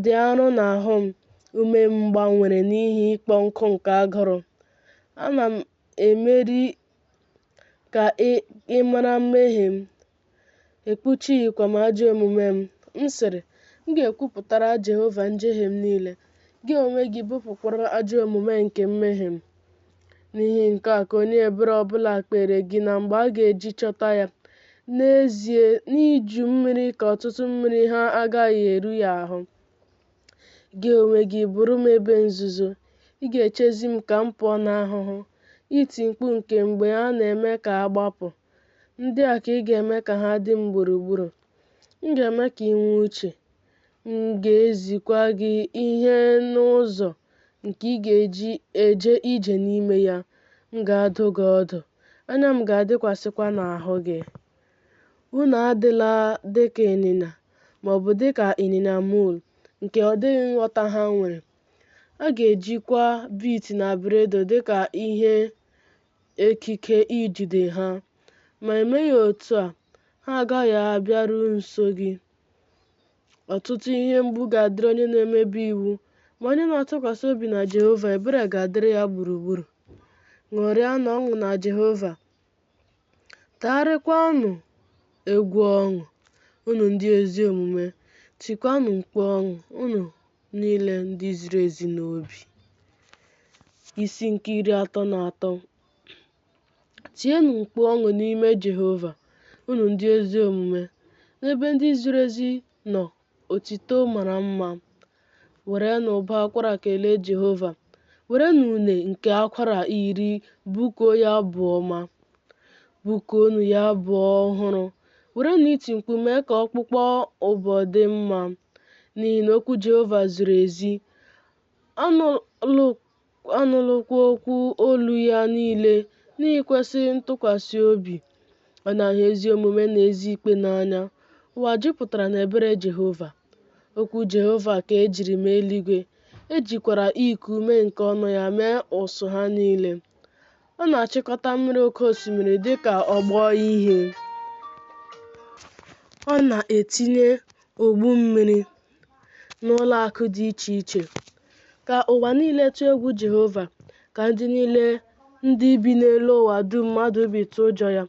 dị arọ n'ahụ m, ume m gbanwere n'ihi ịkpọ nkụ nke agụrụ. Ana m emeri ka ị mara mmehie m, ekpuchighịkwa m ajọ omume m. M sịrị, M ga-ekwupụtara Jehova njehie m niile, gị onwe gị bupụkwara ajọ omume nke mmehie m. N'ihi nke a ka onye ebere ọbụla kpere gị na mgbe a ga-eji chọta ya. N'ezie, n'iju mmiri ka ọtụtụ mmiri ha agaghị eru ya ahụ. Gị onwe gị bụrụ m ebe nzuzo, ị ga-echezi m ka m pụọ n'ahụhụ, iti mkpu nke mgbe a na-eme ka a gbapụ. Ndị a ka ị ga-eme ka ha dị m gburugburu. M ga-eme ka ị nwee uche, m ga-ezikwa gị ihe n'ụzọ nke ị ga-eji eje ije n'ime ya. M ga-adụ gị ọdụ, anya m ga-adịkwasịkwa n'ahụ gị. Unu adịla dị ka ịnyịnya, ma ọ bụ dị ka ịnyịnya mul, nke ọ dịghị nghọta ha nwere. A ga-ejikwa bit na bridle dị ka ihe ekike ijide ha, ma emeghị otu a, ha agaghị abịaru nso gị. Ọtụtụ ihe mgbu ga-adịrị onye na-emebi iwu, ma onye na-atụkwasị obi na Jehova, ebere ga-adịrị ya gburugburu. Ṅụrịanụ ọṅụ na Jehova, tagharịkwanụ egwu ọṅụ, unu ndị ezi omume, tikwanụ mkpu ọṅụ, unu niile ndị ziri ezi n'obi. Isi nke 33. Tienụ mkpu ọṅụ n'ime Jehova, unu ndị ezi omume. N'ebe ndị ziri ezi nọ Otito mara mma. Werenụ ụbọ akwara kelee Jehova, werenụ une nke akwara iri bụkuo ya abụ ọma. Bụkuonụ ya abụ ọhụrụ, werenụ iti mkpu mee ka ọkpụkpọ ụbọ dị mma. N'ihi na okwu Jehova ziri ezi, a nụrụkwa okwu olu ya niile n'ikwesị ntụkwasị obi. Ọ na-ahụ ezi omume na ezi ikpe n'anya. Ụwa jupụtara n'ebere Jehova. Okwu Jehova ka e jiri mee eluigwe, e jikwara iku ume nke ọnụ ya mee ụsụ ha niile. Ọ na-achịkọta mmiri oke osimiri dị ka ọgbọ ihe. Ọ na-etinye ogbu mmiri n'ụlọ akụ dị iche iche. Ka ụwa niile tụọ egwu Jehova, ka ndị niile ndị bi n'elu ụwa dum mmadụ bi tụọ ụjọ ya.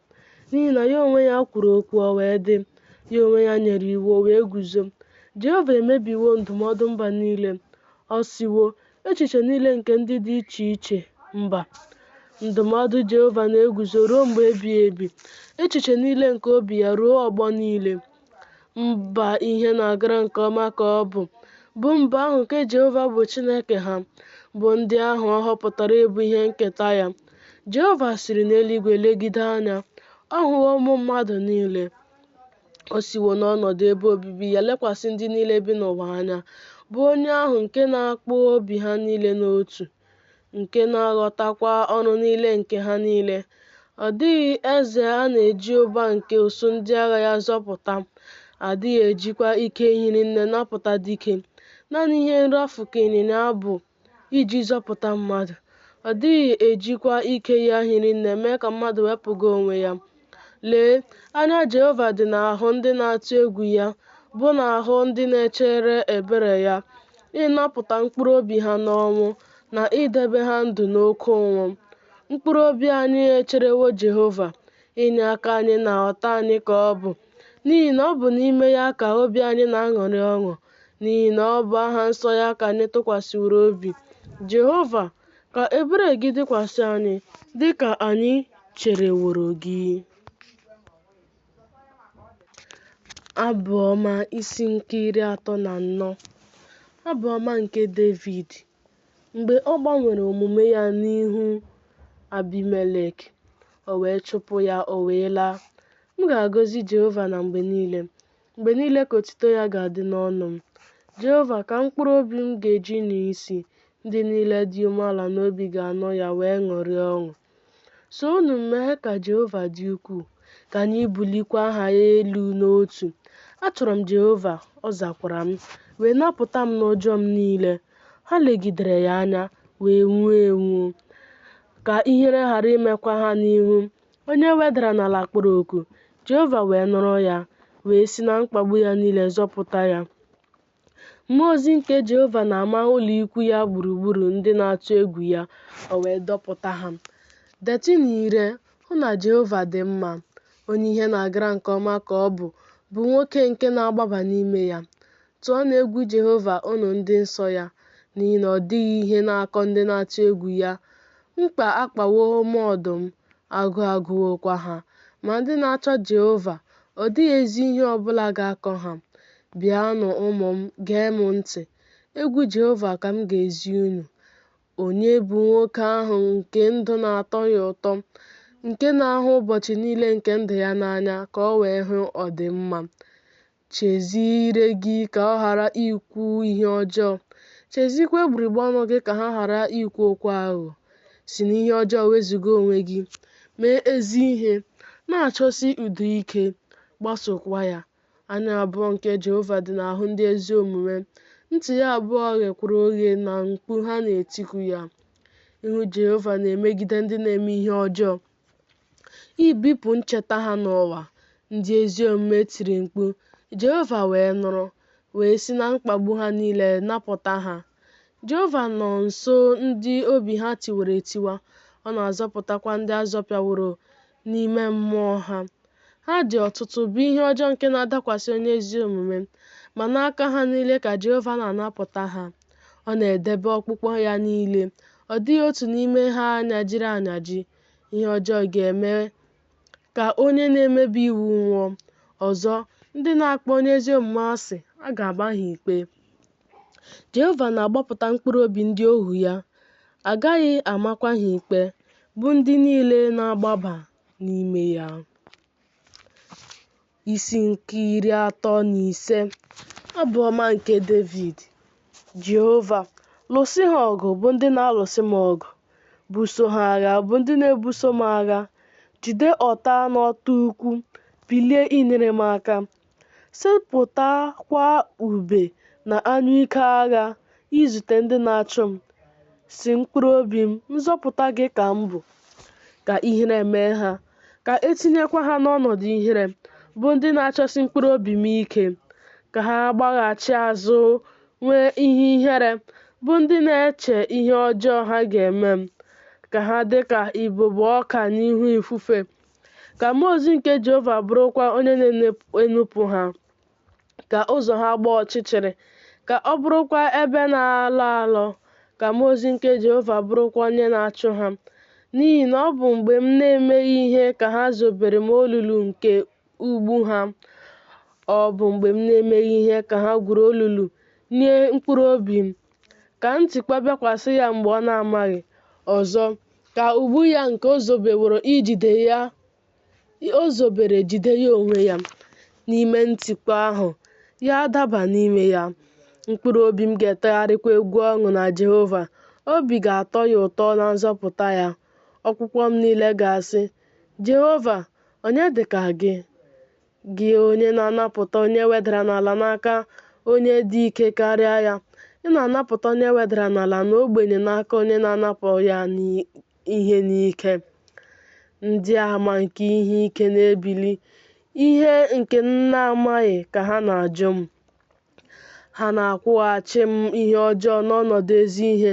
N'ihi na ya onwe ya kwuru okwu, o wee dị, ya onwe ya nyere iwu, o wee guzo. Jehova emebiwo ndụmọdụ mba niile. Ọ sịwo, echiche niile nke ndị dị iche iche mba. Ndụmọdụ Jehova na-eguzo ruo mgbe ebighị ebi, echiche niile nke obi ya ruo ọgbọ niile. Mba ihe na-agara nke ọma ka ọ bụ, bụ mba ahụ nke Jehova bụ Chineke ha, bụ ndị ahụ ọ họpụtara ịbụ ihe nketa ya. Jehova siri n'eluigwe legide anya, ọ hụwo ụmụ mmadụ niile. O siwo n'ọnọdụ ebe obibi ya lekwasị ndị niile bi n'ụwa anya, bụ onye ahụ nke na-akpụ obi ha niile n'otu, nke na-aghọtakwa ọrụ niile nke ha niile. Ọ dịghị eze a na-eji ụba nke usuu ndị agha ya zọpụta, a dịghị ejikwa ike hiri nne napụta dike. Naanị ihe nrafu ka ịnyịnya bụ iji zọpụta mmadụ, ọ dịghị ejikwa ike ya hiri nne mee ka mmadụ wepụga onwe ya. Lee, anya Jehova dị n'ahụ ndị na-atụ egwu ya, bụ n'ahụ ndị na-echere ebere ya, ịnapụta mkpụrụ obi ha n'ọnwụ, na idebe ha ndụ n'oke ụnwụ. Mkpụrụ obi anyị echerewo Jehova, inyeaka anyị na ọta anyị ka ọ bụ. N'ihi na ọ bụ n'ime ya ka obi anyị na-aṅụrị ọṅụ, n'ihi na ọ bụ aha nsọ ya ka anyị tụkwasịworo obi. Jehova, ka ebere gị dịkwasị anyị, dị ka anyị chereworo gị. Abụ ọma isi nke 34. Abụ ọma nke Devid. Mgbe ọ gbanwere omume ya n'ihu Abimelek, o wee chụpụ ya, o wee laa. M ga-agọzi Jehova na mgbe niile, mgbe niile ka otuto ya ga-adị n'ọnụ m. Jehova ka mkpụrụ obi m ga-eji nya isi, ndị niile dị umeala n'obi ga-anụ ya wee ṅụrịa ọṅụ. Sonụ m mee ka Jehova dị ukwuu, ka anyị bulikwa aha ya elu n'otu. Achọrọ m Jehova, ọ zakwara m, wee napụta m n'ụjọ m niile. Ha legidere ya anya, wee nwuo enwuo, ka ihere ghara imekwa ha n'ihu. Onye e wedara n'ala kpọrọ oku, Jehova wee nụrụ ya, wee si na mkpagbu ya niile zọpụta ya. Mmụọ ozi nke Jehova na-ama ụlọikwu ya gburugburu ndị na-atụ egwu ya, o wee dọpụta ha. Detụnụ ire, hụ na Jehova dị mma. Onye ihe na-agara nke ọma ka ọ bụ, bụ nwoke nke na-agbaba n'ime ya. Tụọnụ egwu Jehova, unu ndị nsọ ya, n'ihi na ọ dịghị ihe na-akọ ndị na-atụ egwu ya. Mkpa akpawo ụmụ ọdụm, agụụ agụwokwa ha, ma ndị na-achọ Jehova, ọ dịghị ezi ihe ọ bụla ga-akọ ha. Bịanụ, ụmụ m, gee m ntị, egwu Jehova ka m ga-ezi unu. Onye bụ nwoke ahụ nke ndụ na-atọ ya ụtọ, nke na-ahụ ụbọchị niile nke ndụ ya n'anya ka o wee hụ ọdịmma? Chezie ire gị ka ọ ghara ikwu ihe ọjọọ, cheziekwa egbugbere ọnụ gị ka ha ghara ikwu okwu aghụghọ. Si n'ihe ọjọọ wezụga onwe gị, mee ezi ihe, na-achọsi udo ike, gbasokwa ya. Anya abụọ nke Jehova dị n'ahụ ndị ezi omume, ntị ya abụọ ghekwara oghe na mkpu ha na-etiku ya. Ihu Jehova na-emegide ndị na-eme ihe ọjọọ, ibipụ ncheta ha n'ụwa. Ndị ezi omume tiri mkpu, Jehova wee nụrụ, wee si na mkpagbu ha niile napụta ha. Jehova nọ nso ndị obi ha tiwara etiwa, ọ na-azọpụtakwa ndị a zọpịaworo n'ime mmụọ ha. Ha dị ọtụtụ, bụ ihe ọjọọ nke na-adakwasị onye ezi omume, ma n'aka ha niile ka Jehova na-anapụta ha. Ọ na-edebe ọkpụkpụ ya niile, ọ dịghị otu n'ime ha nyajiri anyaji. Ihe ọjọọ ga-eme ka onye na-emebi iwu nwụọ. Ọzọ, ndị na-akpọ onye ezi omume asị a ga-ama ha ikpe. Jehova na-agbapụta mkpụrụ obi ndị ohu ya, a gaghị amakwa ha ikpe, bụ ndị niile na-agbaba n'ime ya. Isi nke 35. Abụ ọma nke Devid. Jehova, lụsị ha ọgụ, bụ ndị na-alụsị m ọgụ. Buso ha agha, bụ ndị na-ebuso m agha. Jide ọta na ọta ukwu, bilie inyere m aka. Setịpụtakwa ube na anyụike agha izute ndị na-achụ m. Sị mkpụrụ obi m, Nzọpụta gị ka m bụ. Ka ihere mee ha, ka e tinyekwa ha n'ọnọdụ ihere, bụ ndị na-achọsi mkpụrụ obi m ike. Ka ha gbaghachi azụ nwee ihe ihere, bụ ndị na-eche ihe ọjọọ ha ga-eme m. Ka ha dị ka ibobo ọka n'ihu ifufe, ka mmụọ ozi nke Jehova bụrụkwa onye na-enupụ ha. Ka ụzọ ha gbaa ọchịchịrị, ka ọ bụrụkwa ebe na-alọ alọ, ka mmụọ ozi nke Jehova bụrụkwa onye na-achụ ha. N'ihi na ọ bụ mgbe m na-emeghị ihe ka ha zobere m olulu nke ụgbụ ha. Ọ bụ mgbe m na-emeghị ihe ka ha gwuru olulu nye mkpụrụ obi m. Ka ntikpọ bịakwasị ya mgbe ọ na-amaghị. Ọzọ, ka ụgbụ ya nke o zobeworo ijide ya o zobere jide ya onwe ya. N'ime ntikpọ ahụ, ya adaba n'ime ya. Mkpụrụ obi m ga-etegharịkwa egwu ọṅụ na Jehova, obi ga-atọ ya ụtọ na nzọpụta ya. Ọkpụkpụ m niile ga-asị, Jehova, onye dị ka gị, gị onye na-anapụta onye e wedara n'ala n'aka onye dị ike karịa ya? Ị na-anapụta onye e wedara n'ala na ogbenye n'aka onye na-anapụ ya ihe n'ike. Ndị ama nke ihe ike na-ebili, ihe nke m na-amaghị ka ha na-ajụ m. Ha na-akwụghachi m ihe ọjọọ n'ọnọdụ ezi ihe.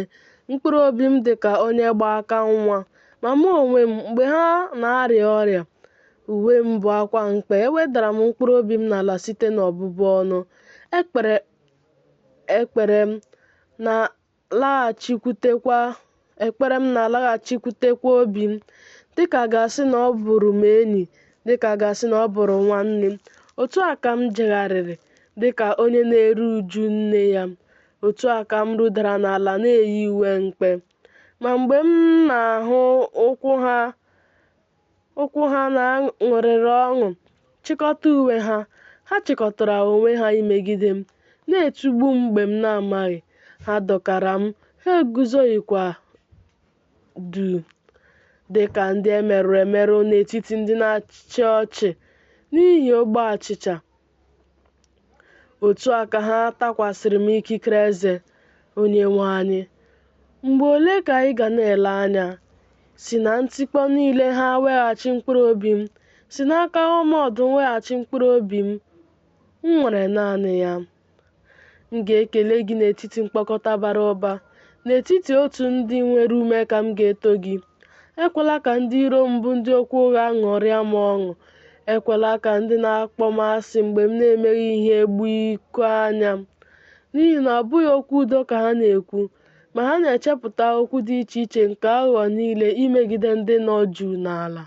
Mkpụrụ obi m dị ka onye gba aka nwa. Ma mụ onwe m, mgbe ha na-arịa ọrịa, uwe m bụ akwa mkpe. Ewedara m mkpụrụ obi m n'ala site n'ọbụbụ ọnụ. Ekpere m na-alaghachikwutekwa obi m, dịka a ga-asị na ọ bụrụ m enyi, dịka a ga-asị na ọ bụrụ nwanne m. Otu a ka m jegharịrị dịka onye na-eru uju nne ya, otu a ka m rudara n'ala na-eyi uwe mkpe. Ma mgbe m na-ahụ ụkwụ ha na-aṅụrịrị ọṅụ, chịkọta uwe ha, ha chịkọtara onwe ha imegide m, na-etigbu m mgbe m na-amaghị. Ha dọkara m, ha eguzoghịkwa duu, dị ka ndị e merụrụ emerụ n'etiti ndị na-achị ọchị n'ihi ogbe achịcha. Otu a ka ha takwasịrị m ikikere eze. Onyenwe anyị, mgbe ole ka ị ga na-ele anya? Si na ntikpọ niile ha weghachi mkpụrụ obi m, si n'aka ọma ọdụm weghachi mkpụrụ obi m m nwere naanị ya. M ga-ekele gị n'etiti mkpọkọta bara ụba, n'etiti otu ndị nwere ume ka m ga-eto gị. Ekwela ka ndị iro m bụ ndị okwu ụgha ṅụrịa m ọṅụ. Ekwela ka ndị na-akpọ m asị mgbe m na-emeghị ihe gbuo iko anya m. N'ihi na ọ bụghị okwu udo ka ha na-ekwu, ma ha na-echepụta okwu dị iche iche nke aghụghọ niile imegide ndị nọ juu n'ala.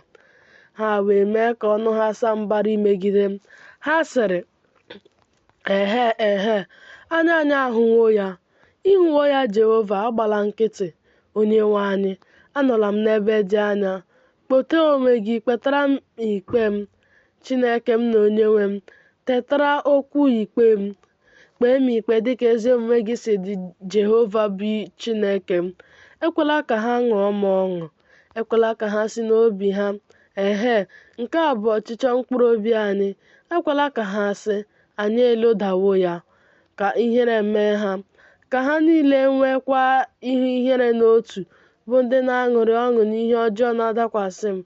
Ha wee mee ka ọnụ ha saa mbara imegide m. Ha sịrị, Ehee, ehee, anya anyị ahụwo ya. Ị hụwo ya, Jehova, agbala nkịtị, Onyenwe anyị, anọla m n'ebe dị anya. Kpọtee onwe gị, kpetara m ikpe m, Chineke m na Onyenwe m, tetara okwu ikpe m. Kpee m ikpe dịka ezi omume gị si dị, Jehova bụ Chineke m. Ekwela ka ha ṅụọ m ọṅụ. Ekwela ka ha sị n'obi ha, Ehee, nke a bụ ọchịchọ mkpụrụ obi anyị. Ekwela ka ha sị, Anyị elodawo ya. Ka ihere mee ha, ka ha niile nweekwa ihu ihere n'otu, bụ ndị na-aṅụrị ọṅụ n'ihe ọjọọ na-adakwasị m.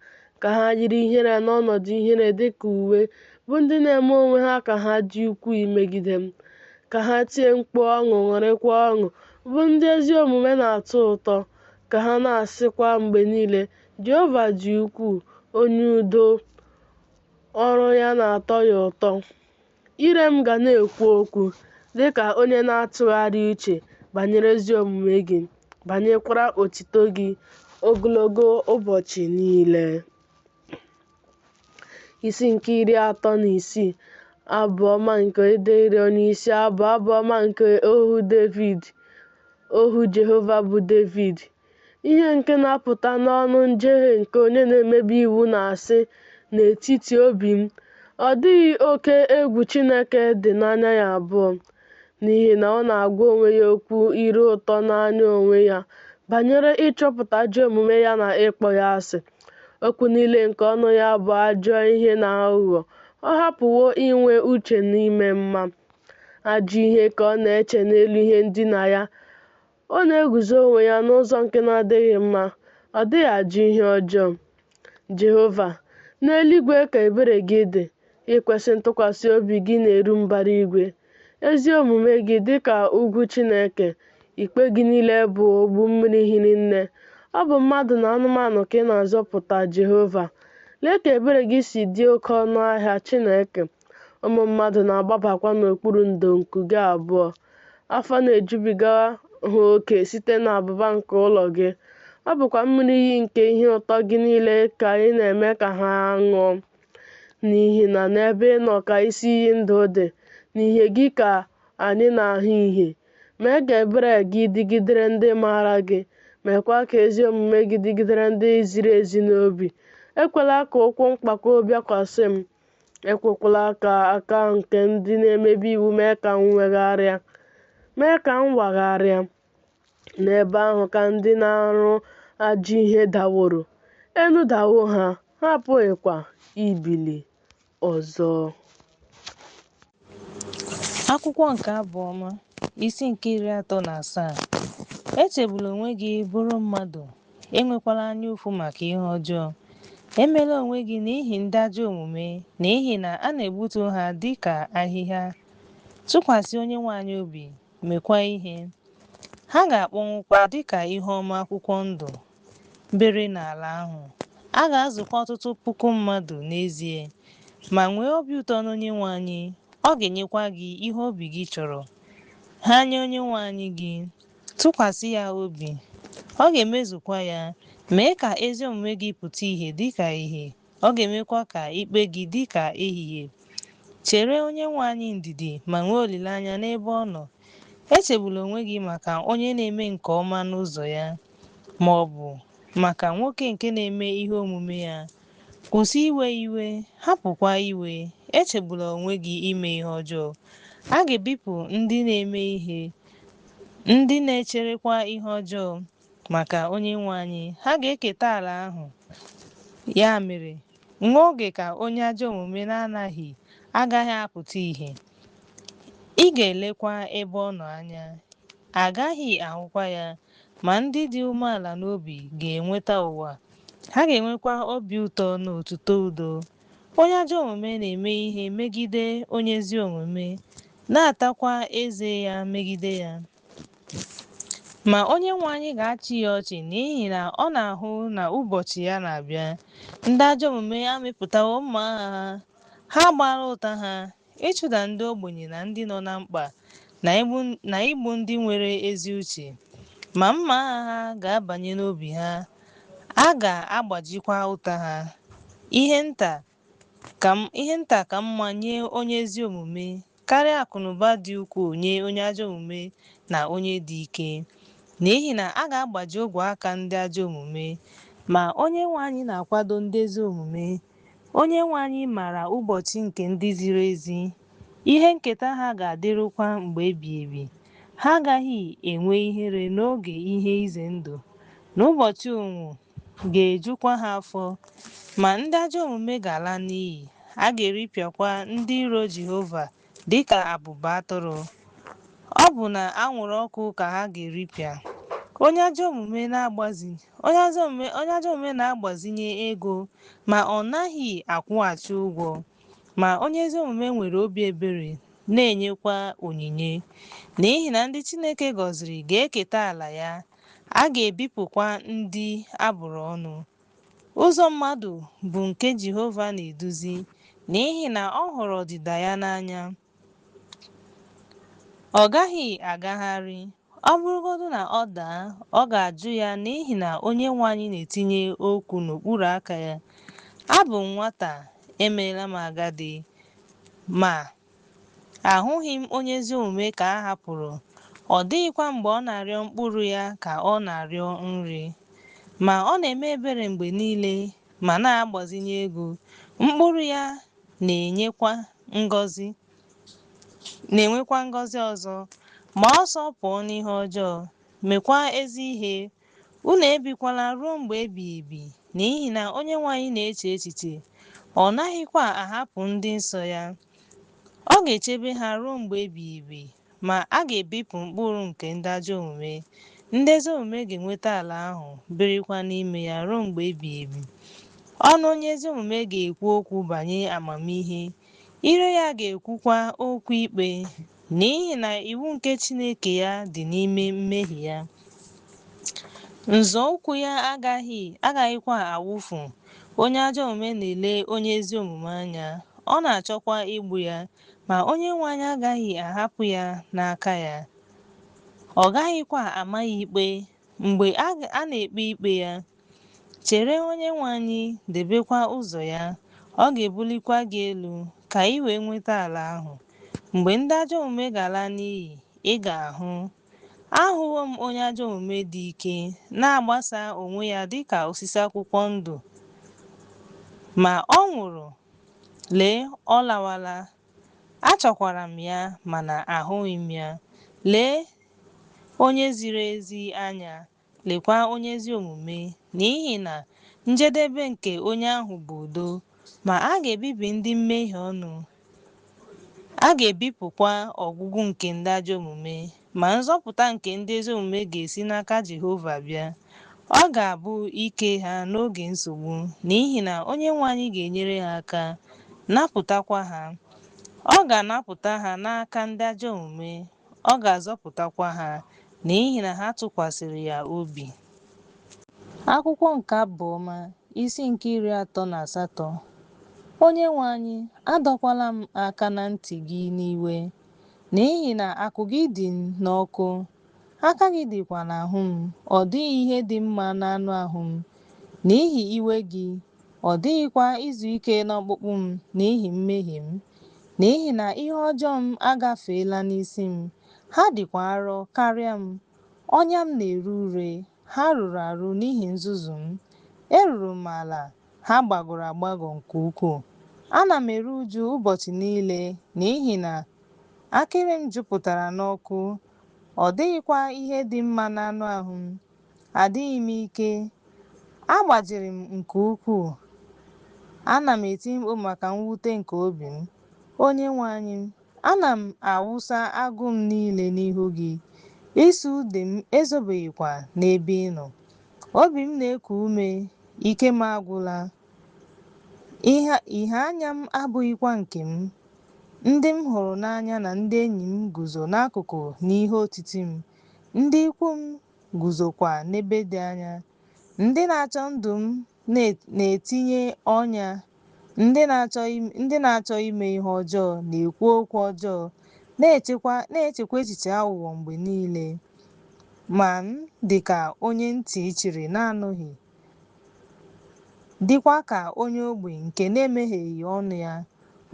Ka ha yiri ihere n'ọnọdụ ihere dị ka uwe, bụ ndị na-eme onwe ha ka ha dị ukwuu imegide m. Ka ha tie mkpu ọṅụ, ṅụrịkwa ọṅụ, bụ ndị ezi omume na-atọ ụtọ, ka ha na-asịkwa mgbe niile, Jehova dị ukwuu, onye udo, ọrụ ya na-atọ ya ụtọ. Ire m ga na-ekwu okwu, dị ka onye na-atụgharị uche banyere ezi omume gị, banyekwara otuto gị ogologo ụbọchị niile. Isi nke 36. Abụ ọma nke dịrị onyeisi abụ, abụ ọma nke ohu Devid, ohu Jehova bụ Devid. Ihe nke na-apụta n'ọnụ njehie nke onye na-emebi iwu na-asị n'etiti obi m, Ọ dịghị oke egwu Chineke dị n'anya ya abụọ. N'ihi na ọ na-agwa onwe ya okwu ire ụtọ n'anya onwe ya banyere ịchọpụta ajọ omume ya na ịkpọ ya asị. Okwu niile nke ọnụ ya bụ ajọ ihe na aghụghọ, ọ hapụwo inwe uche n'ime mma. Ajọ ihe ka ọ na-eche n'elu ihe ndina ya, ọ na-eguzo onwe ya n'ụzọ nke na-adịghị mma, ọ dịghị ajụ ihe ọjọọ. Jehova, n'eluigwe ka ebere gị dị, ikwesị ntụkwasị obi gị na-eru mbara igwe. Ezi omume gị dị ka ugwu Chineke, ikpe gị niile bụ ogbu mmiri hiri nne. Ọ bụ mmadụ na anụmanụ ka ị na-azọpụta, Jehova. Lee ka ebere gị si dị oke ọnụ ahịa, Chineke! Ụmụ mmadụ na-agbabakwa n'okpuru ndo nku gị abụọ. Afọ na-ejubiga ha oke site n'abụba nke ụlọ gị, ọ bụkwa mmiri iyi nke ihe ụtọ gị niile ka ị na-eme ka ha ṅụọ. N'ihi na n'ebe ị nọ ka isi iyi ndụ dị, n'ìhè gị ka anyị na-ahụ ihe. Mee ka ebere gị dịgidere ndị maara gị, meekwa ka ezi omume gị dịgidere ndị ziri ezi n'obi. Ekwela ka ụkwụ mpako bịakwasị m, ekwekwala ka aka nke ndị na-emebi iwu mee ka m wegharịa, mee ka m wagharịa. N'ebe ahụ ka ndị na-arụ ajọ ihe daworo, e nudawo ha, ha apụghịkwa ibili ọzọ. Akwụkwọ nke Abụ Ọma, isi nke 37. Echegbula onwe gị bụrụ mmadụ, enwekwala anya ụfụ maka ihe ọjọọ. Emela onwe gị n'ihi ndị ajọ omume, n'ihi na a na-egbutu ha dị ka ahịhịa. Tụkwasị Onyenwe anyị obi, mekwa ihe. Ha ga-akpọnwụkwa dịka ihe ọma akwụkwọ ndụ bere n'ala ahụ. A ga-azụkwa ọtụtụ puku mmadụ n'ezie. Ma nwee obi ụtọ n'Onyenwe anyị, ọ ga-enyekwa gị ihe obi gị chọrọ. Ha nye Onyenwe anyị gị, tụkwasị ya obi, ọ ga-emezukwa ya. Mee ka ezi omume gị pụta ìhè dịka ìhè, ọ ga-emekwa ka ikpe gị dị ka ehihie. Chere Onyenwe anyị ndidi ma nwee olileanya n'ebe ọ nọ. Echegbula onwe gị maka onye na-eme nke ọma n'ụzọ ya, ma ọ bụ maka nwoke nke na-eme ihe omume ya. Kwụsị iwe iwe, hapụkwa iwe, echegbula onwe gị ime ihe ọjọọ. A ga-ebipụ ndị na-eme ihe, ndị na-echerekwa ihe ọjọọ maka Onyenwe anyị, ha ga-eketa ala ahụ. Ya mere, nwa oge ka onye ajọ omume na-anaghị agaghị apụta ìhè, ị ga-elekwa ebe ọ nọ anya, a gaghị ahụkwa ya, ma ndị dị umeala n'obi ga-enweta ụwa, ha ga-enwekwa obi ụtọ n'otuto udo. Onye ajọ omume na-eme ihe megide onye ezi omume, na-atakwa eze ya megide ya. Ma Onyenwe anyị ga-achị ya ọchị n'ihi na ọ na-ahụ na ụbọchị ya na-abịa. Ndị ajọ omume amịpụtawo mma agha ha, ha agbaala ụta ha, ịchụda ndị ogbenye na ndị nọ na mkpa na igbu ndị nwere ezi uche. Ma mma agha ha ga-abanye n'obi ha, a ga-agbajikwa ụta ha. Ihe nta Ihe nta ka mma nye onye ezi omume karịa akụnụba dị ukwuu nye onye ajọ omume na onye dị ike. N'ihi na a ga-agbaji ogwe aka ndị ajọ omume, ma Onyenwe anyị na-akwado ndị ezi omume. Onyenwe anyị maara ụbọchị nke ndị ziri ezi, ihe nketa ha ga-adịrukwa mgbe ebighị ebi. Ha agaghị enwe ihere n'oge ihe ize ndụ, n'ụbọchị ụnwụ ga-ejukwa ha afọ. Ma ndị ajọ omume ga-ala n'iyi, a ga-eripịakwa ndị iro Jehova dị ka abụba atụrụ. Ọ bụ na anwụrụ ọkụ ka ha ga-eripịa. Onye ajọ omume na-agbazinye ego, ma ọ naghị akwụghachi ụgwọ. Ma onye ezi omume nwere obi ebere, na-enyekwa onyinye. N'ihi na ndị Chineke gọziri ga-eketa ala ya, a ga-ebipụkwa ndị a bụrụ ọnụ. Ụzọ mmadụ bụ nke Jehova na-eduzi, n'ihi na ọ hụrụ ọdịda ya n'anya. Ọ gaghị agagharị, ọ bụrụgodu na ọ daa, ọ ga-ajụ ya n'ihi na Onyenwe anyị na-etinye okwu n'okpuru aka ya. Abụ m nwata, emeela m agadi. Ma ahụghị m onye ezi omume ka a hapụrụ, ọ dịghịkwa mgbe ọ na-arịọ mkpụrụ ya ka ọ na-arịọ nri. Ma ọ na-eme ebere mgbe niile ma na-agbazinye ego, mkpụrụ ya na-enyekwa ngọzi na-enwekwa ngọzi ọzọ. Gbaa ọsọ pụọ n'ihe ọjọọ, mekwa ezi ihe, unu ebikwala ruo mgbe ebighị ebi, n'ihi na Onyenwe anyị na-eche echiche, ọ naghịkwa ahapụ ndị nsọ ya. Ọ ga-echebe ha ruo mgbe ebighị ebi, ma a ga-ebipụ mkpụrụ nke ndị ajọ omume. Ndị ezi omume ga-enweta ala ahụ, birikwa n'ime ya ruo mgbe ebighị ebi. Ọnụ onye ezi omume ga-ekwu okwu banyere amamihe, ire ya ga-ekwukwa okwu ikpe, n'ihi na iwu nke Chineke ya dị n'ime mmehie ya. Nzọụkwụ ya agaghịkwa awụfu. Onye ajọ omume na-ele onye ezi omume anya, ọ na-achọkwa igbu ya, ma Onyenwe anyị agaghị ahapụ ya n'aka ya. Ọ gaghịkwa ama ya ikpe mgbe a na-ekpe ikpe ya. Chere Onyenwe anyị, debekwa ụzọ ya, ọ ga-ebulikwa gị elu, ka i wee nweta ala ahụ. Mgbe ndị ajọ omume ga-ala n'iyi, ị ga-ahụ. Ahụwo m onye ajọ omume dị ike, na-agbasa onwe ya dịka osisi akwụkwọ ndụ, ma ọ nwụrụ, lee, ọ lawala. Achọkwara m ya, mana ahụghị m ya. Lee onye ziri ezi anya, lekwa onye ezi omume, n'ihi na njedebe nke onye ahụ bụ udo. Ma a ga-ebibi ndị mmehie ọnụ, a ga-ebipụkwa ọgwụgwụ nke ndị ajọ omume, ma nzọpụta nke ndị ezi omume ga-esi n'aka Jehova bịa. Ọ ga-abụ ike ha n'oge nsogbu, n'ihi na Onyenwe anyị ga-enyere ha aka, napụtakwa ha. Ọ ga-anapụta ha n'aka ndị ajọ omume, ọ ga-azọpụtakwa ha, n'ihi na ha tụkwasịrị ya obi. Akwụkwọ nke Abụ Ọma, isi nke 38. Onyenwe anyị, adọkwala m aka na ntị gị n'iwe, n'ihi na akụ gị dị n'ọkụ, aka gị dịkwa n'ahụ m. Ọ dịghị ihe dị mma n'anụ ahụ m n'ihi iwe gị, ọ dịghịkwa izuike n'ọkpụkpụ m n'ihi mmehie m. N'ihi na ihe ọjọọ m agafeela n'isi m, ha dịkwa arọ karịa m. Ọnya m na-ere ure, ha rụrụ arụ n'ihi nzuzu m. Eruru m ala, ha gbagọrọ agbagọ nke ukwuu. Ana m eru ụjụ ụbọchị niile n'ihi na akịrị m jupụtara n'ọkụ, ọ dịghịkwa ihe dị mma n'anụ ahụ m. Adịghị m ike, agbajiri m nke ukwuu. Ana m eti mkpu maka mwute nke obi m. Onyenwe anyị, ana m awụsa agụụ m niile n'ihu gị, ịsụ ude m ezobeghịkwa n'ebe ị nọ. Obi m na-eku ume, ike m agwụla, ìhè anya m abụghịkwa nke m. Ndị m hụrụ n'anya na ndị enyi m guzo n'akụkụ n'ihe otiti m, ndị ikwu m guzokwa n'ebe dị anya. Ndị na-achọ ndụ m na-etinye ọnya, ndị na-achọ ime ihe ọjọọ na-ekwu okwu ọjọọ, na-echekwa echiche aghụghọ mgbe niile. Ma m dị ka onye ntị chiri na-anụghị, dịkwa ka onye ogbi nke na-emegheghị ọnụ ya.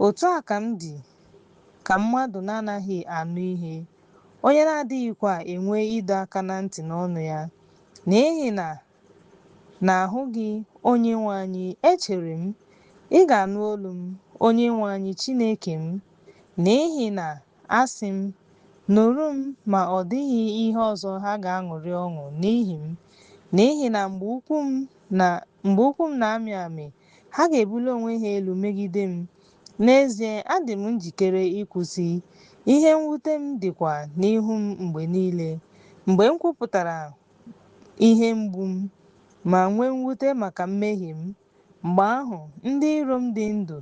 Otu a ka m dị ka mmadụ na-anaghị anụ ihe, onye na-adịghịkwa enwe ịdọ aka na ntị n'ọnụ ya. N'ihi na n'ahụ gị, Onyenwe anyị, echere m, ị ga-anụ olu m, Onyenwe anyị Chineke m. N'ihi na asị m, Nụrụ m, ma ọ dịghị ihe ọzọ ha ga-aṅụrị ọṅụ n'ihi m. N'ihi na mgbe ụkwụ m na-amị amị, ha ga-ebuli onwe ha elu megide m. N'ezie, adị m njikere ịkwụsị, ihe mwute m dịkwa n'ihu m mgbe niile. Mgbe m kwupụtara ihe mgbu m, ma nwee mwute maka mmehie m, mgbe ahụ ndị iro m dị ndụ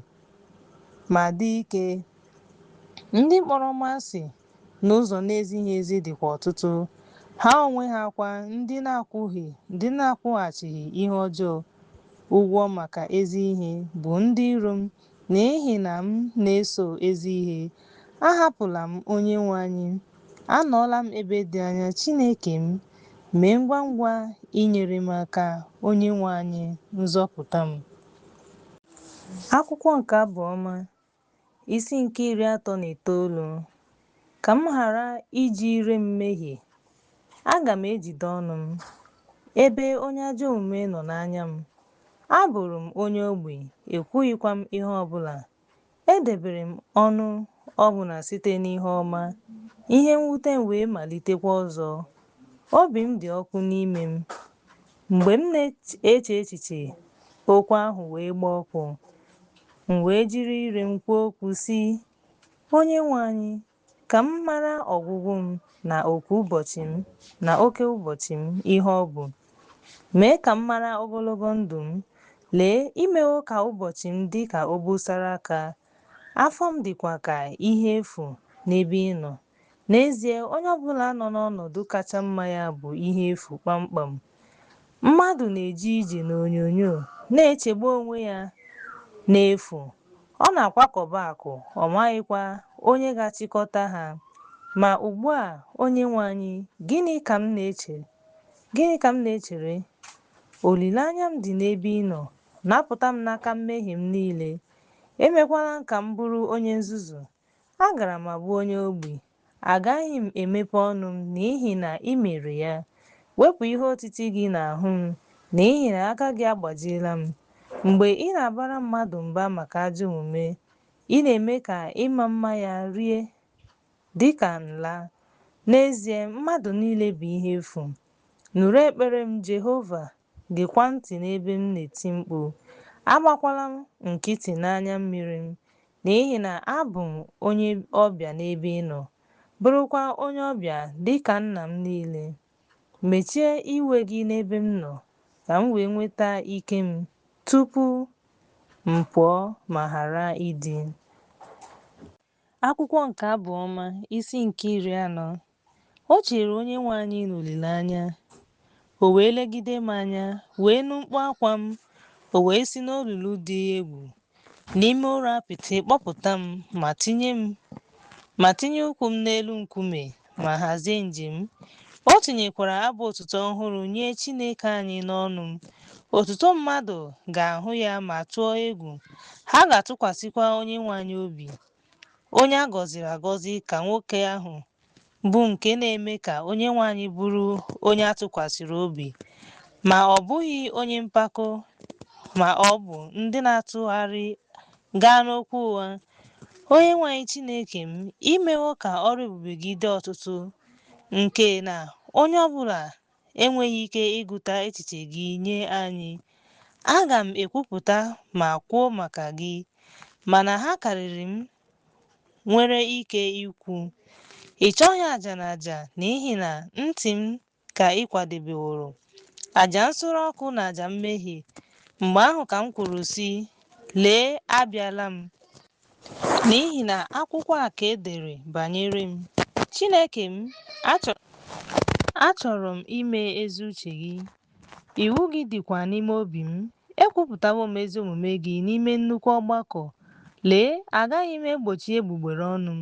ma dị ike, ndị kpọrọ m asị n'ụzọ na-ezighị ezi dịkwa ọtụtụ. Ha onwe ha kwa ndị na-akwụghachighị ihe ọjọọ ụgwọ maka ezi ihe bụ ndị iro m, n'ihi na m na-eso ezi ihe. Ahapụla m Onyenwe anyị, anọọla m ebe dị anya Chineke m. Mee ngwangwa inyere m aka, Onyenwe anyị nzọpụta m. Akwụkwọ nke Abụ Ọma, isi nke 39. Ka m ghara iji ire m mehie, aga m ejide ọnụ m, ebe onye ajọ omume nọ n'anya m. Abụrụ m onye ogbi, ekwughịkwa m ihe ọ bụla. Edebere m ọnụ ọbụna site n'ihe ọma, ihe mwute m wee malitekwa ọzọ. Obi m dị ọkụ n'ime m. Mgbe m na-eche echiche, okwu ahụ wee gbaa ọkụ. M wee jiri ire m kwuo okwu sị, Onyenwe anyị, ka m mara ọgwụgwụ m na oke ụbọchị m na oke ụbọchị m ihe ọ bụ. Mee ka m mara ogologo ndụ m. Lee, i mewo ka ụbọchị m dị ka obosara aka, afọ m dịkwa ka ihe efu n'ebe ị nọ. N'ezie, onye ọ bụla nọ n'ọnọdụ kacha mma ya bụ ihe efu kpamkpam. Mmadụ na-eje ije n'onyonyo, na-echegbu onwe ya n'efu. Ọ na-akwakọba akụ, ọ maghịkwa onye ga-achịkọta ha. Ma ugbu a, Onyenwe anyị, gịnị ka m gịnị ka m na-echere? Olileanya m dị n'ebe ị nọ. Napụta m n'aka mmehie m niile. Emekwala ka m bụrụ onye nzuzu. Agara m abụ onye ogbi. Agaghị m emepe ọnụ m n'ihi na i mere ya. Wepụ ihe otiti gị n'ahụ m, n'ihi na aka gị agbajiela m. Mgbe ị na-abara mmadụ mba maka ajọ omume, ị na-eme ka ịma mma ya rie dị ka nla. N'ezie, mmadụ niile bụ ihe efu. Nụrụ ekpere m, Jehova, geekwa ntị n'ebe m na-eti mkpu. Agbakwala m nkịtị n'anya mmiri m, n'ihi na abụ m onye ọbịa n'ebe ị nọ, bụrụkwa onye ọbịa dị ka nna m niile. Mechie iwe gị n'ebe m nọ, ka m wee nweta ike m tupu m pụọ ma ghara ịdị. Akwụkwọ nke Abụ Ọma, isi nke 40. O chere Onyenwe anyị n'olileanya, o wee legide m anya, wee nụ mkpu akwa m, o wee si n'olulu dị egwu, n'ime ụrọ apịtị kpọpụta m ma tinye m ma tinye ụkwụ m n'elu nkume ma hazie njem m. O tinyekwara abụ otuto ọhụrụ nye Chineke anyị n'ọnụ m. Ọtụtụ mmadụ ga-ahụ ya ma tụọ egwu, ha ga-atụkwasịkwa Onyenwe anyị obi. Onye a gọziri agọzi ka nwoke ahụ bụ nke na-eme ka Onyenwe anyị bụrụ onye a tụkwasịrị obi, ma ọ bụghị onye mpako ma ọ bụ ndị na-atụgharị gaa n'okwu ụgha. Onyenwe anyị Chineke m, i mewo ka ọrụ ebube gị dị ọtụtụ, nke na onye ọ bụla enweghị ike ịgụta echiche gị nye anyị. Aga m ekwupụta ma kwuo maka gị, mana ha karịrị m nwere ike ikwu. Ị chọghị aja na aja n'ihi na ntị m ka ị kwadebeworo, aja nsure ọkụ na aja mmehie. Mgbe ahụ ka m kwuru sị, Lee, abịala m. N'ihi na akwụkwọ a ka e dere banyere m. Chineke m, achọrọ m ime ezi uche gị. Iwu gị dịkwa n'ime obi m. Ekwupụtawo m ezi omume gị n'ime nnukwu ọgbakọ. Lee, agaghị m egbochi egbugbere ọnụ m.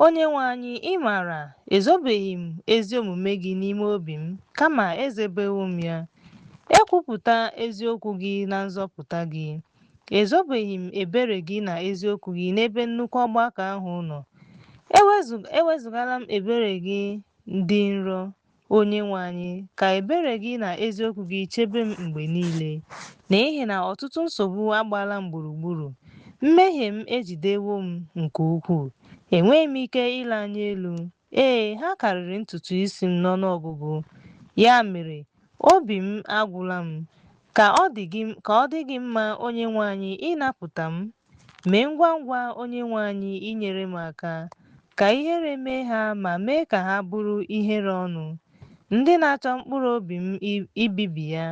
Onyenwe anyị, ị maara, ezobeghị m ezi omume gị n'ime obi m, kama ezebewo m ya. Ekwupụta eziokwu gị na nzọpụta gị. Ezobeghị m ebere gị na eziokwu gị n'ebe nnukwu ọgbakọ ahụ nọ. Ewezugala m ebere gị dị nro, Onyenwe anyị, ka ebere gị na eziokwu gị chebe m mgbe niile. N'ihi na ọtụtụ nsogbu agbaala m gburugburu, mmehie m ejidewo m nke ukwuu. Enweghị m ike ile anya elu. Ee, ha karịrị ntutu isi m n'ọnụọgụgụ. Ya mere, obi m agwụla m. Ka ọ dị gị mma, Onyenwe anyị, ịnapụta m. Mee ngwangwa, Onyenwe anyị, inyere m aka. Ka ihere mee ha ma mee ka ha bụrụ ihere ọnụ. Ndị na-achọ mkpụrụ obi m ibibi ya,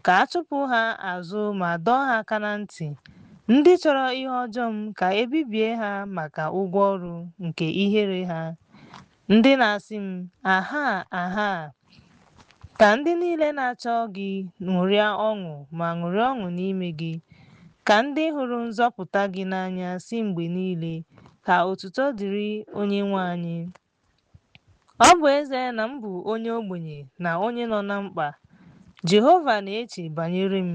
ka a chụpụ ha azụ ma dọọ ha aka na ntị. Ndị chọrọ ihe ọjọọ m, ka e bibie ha maka ụgwọ ọrụ nke ihere ha. Ndị na-asị m, Ahaa! Ahaa! Ka ndị niile na-achọ gị ṅụrịa ọṅụ ma ṅụrịa ọṅụ n'ime gị. Ka ndị hụrụ nzọpụta gị n'anya sị mgbe niile, Ka otuto dịrị Onyenwe anyị. Ọ bụ ezie na m bụ onye ogbenye na onye nọ na mkpa, Jehova na-eche banyere m.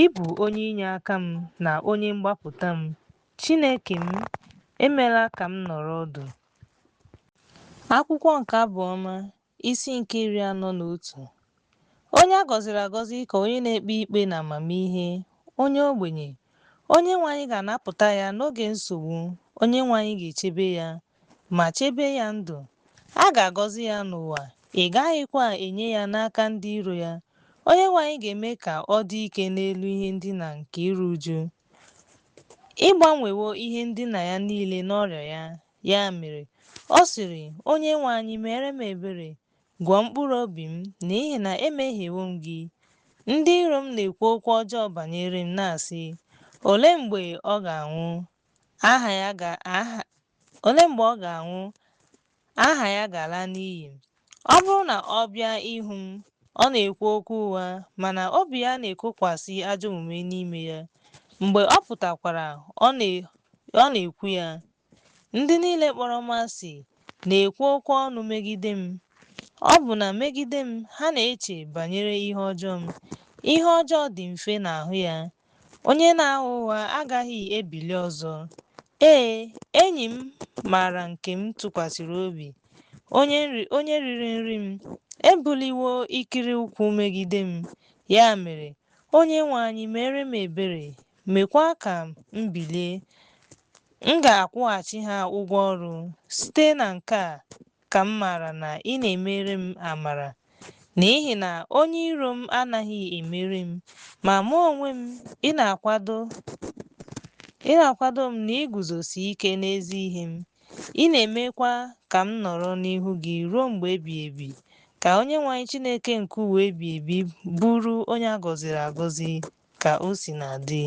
Ị bụ onye inyeaka m na onye mgbapụta m. Chineke m, Emela ka m nọrọ ọdụ. Akwụkwọ nke Abụ Ọma, isi nke 41. Onye a gọziri agọzi ka onye na-ekpe ikpe n'amamihe, onye ogbenye. Onyenwe anyị ga-anapụta ya n'oge nsogbu, Onyenwe anyị ga-echebe ya, ma chebe ya ndụ. A ga-agọzi ya n'ụwa, ị gaghịkwa enye ya n'aka ndị iro ya. Onyenwe anyị ga-eme ka ọ dị ike n'elu ihe ndina nke iru ụjụ. Ị gbanwewo ihe ndina ya niile n'ọrịa ya. Ya mere, ọ sịrị, Onyenwe anyị, meere m ebere, gwọọ mkpụrụ obi m, n'ihi na emehiewo m gị. Ndị iro m na-ekwu okwu ọjọọ banyere m, na-asị, Olee mgbe ọ ga-anwụ? Aha ya ga aha Olee mgbe ọ ga-anwụ? Aha ya ga-ala n'iyi. Ọ bụrụ na ọ bịa ịhụ m, ọ na-ekwu okwu ụgha, mana obi ya na-ekokwasị ajọ omume n'ime ya. Mgbe ọ pụtakwara, ọ na-ekwu ya. Ndị niile kpọrọ m asị na-ekwu okwu ọnụ megide m. Ọ bụ na megide m, ha na-eche banyere ihe ọjọọ m. Ihe ọjọọ dị mfe n'ahụ ya. Onye na-agha ụgha agaghị ebili ọzọ. Ee, enyi m maara nke m tụkwasịrị obi, onye riri nri m, ebuliwo ikiri ụkwụ megide m. Ya mere, Onyenwe anyị, meere m ebere, meekwa ka m bilie. M ga-akwụghachi ha ụgwọ ọrụ. Site na nke a ka m maara na ị na-emere m amara, n'ihi na onye iro m anaghị emeri m, ma mụ onwe m, ị na-akwado m n'iguzosi ike n'ezi ihe m, ị na-emekwa ka m nọrọ n'ihu gị ruo mgbe ebighị ebi. Ka Onyenwe anyị Chineke nke ụwa ebighị ebi bụrụ onye a gọziri agọzi, ka o si na dị.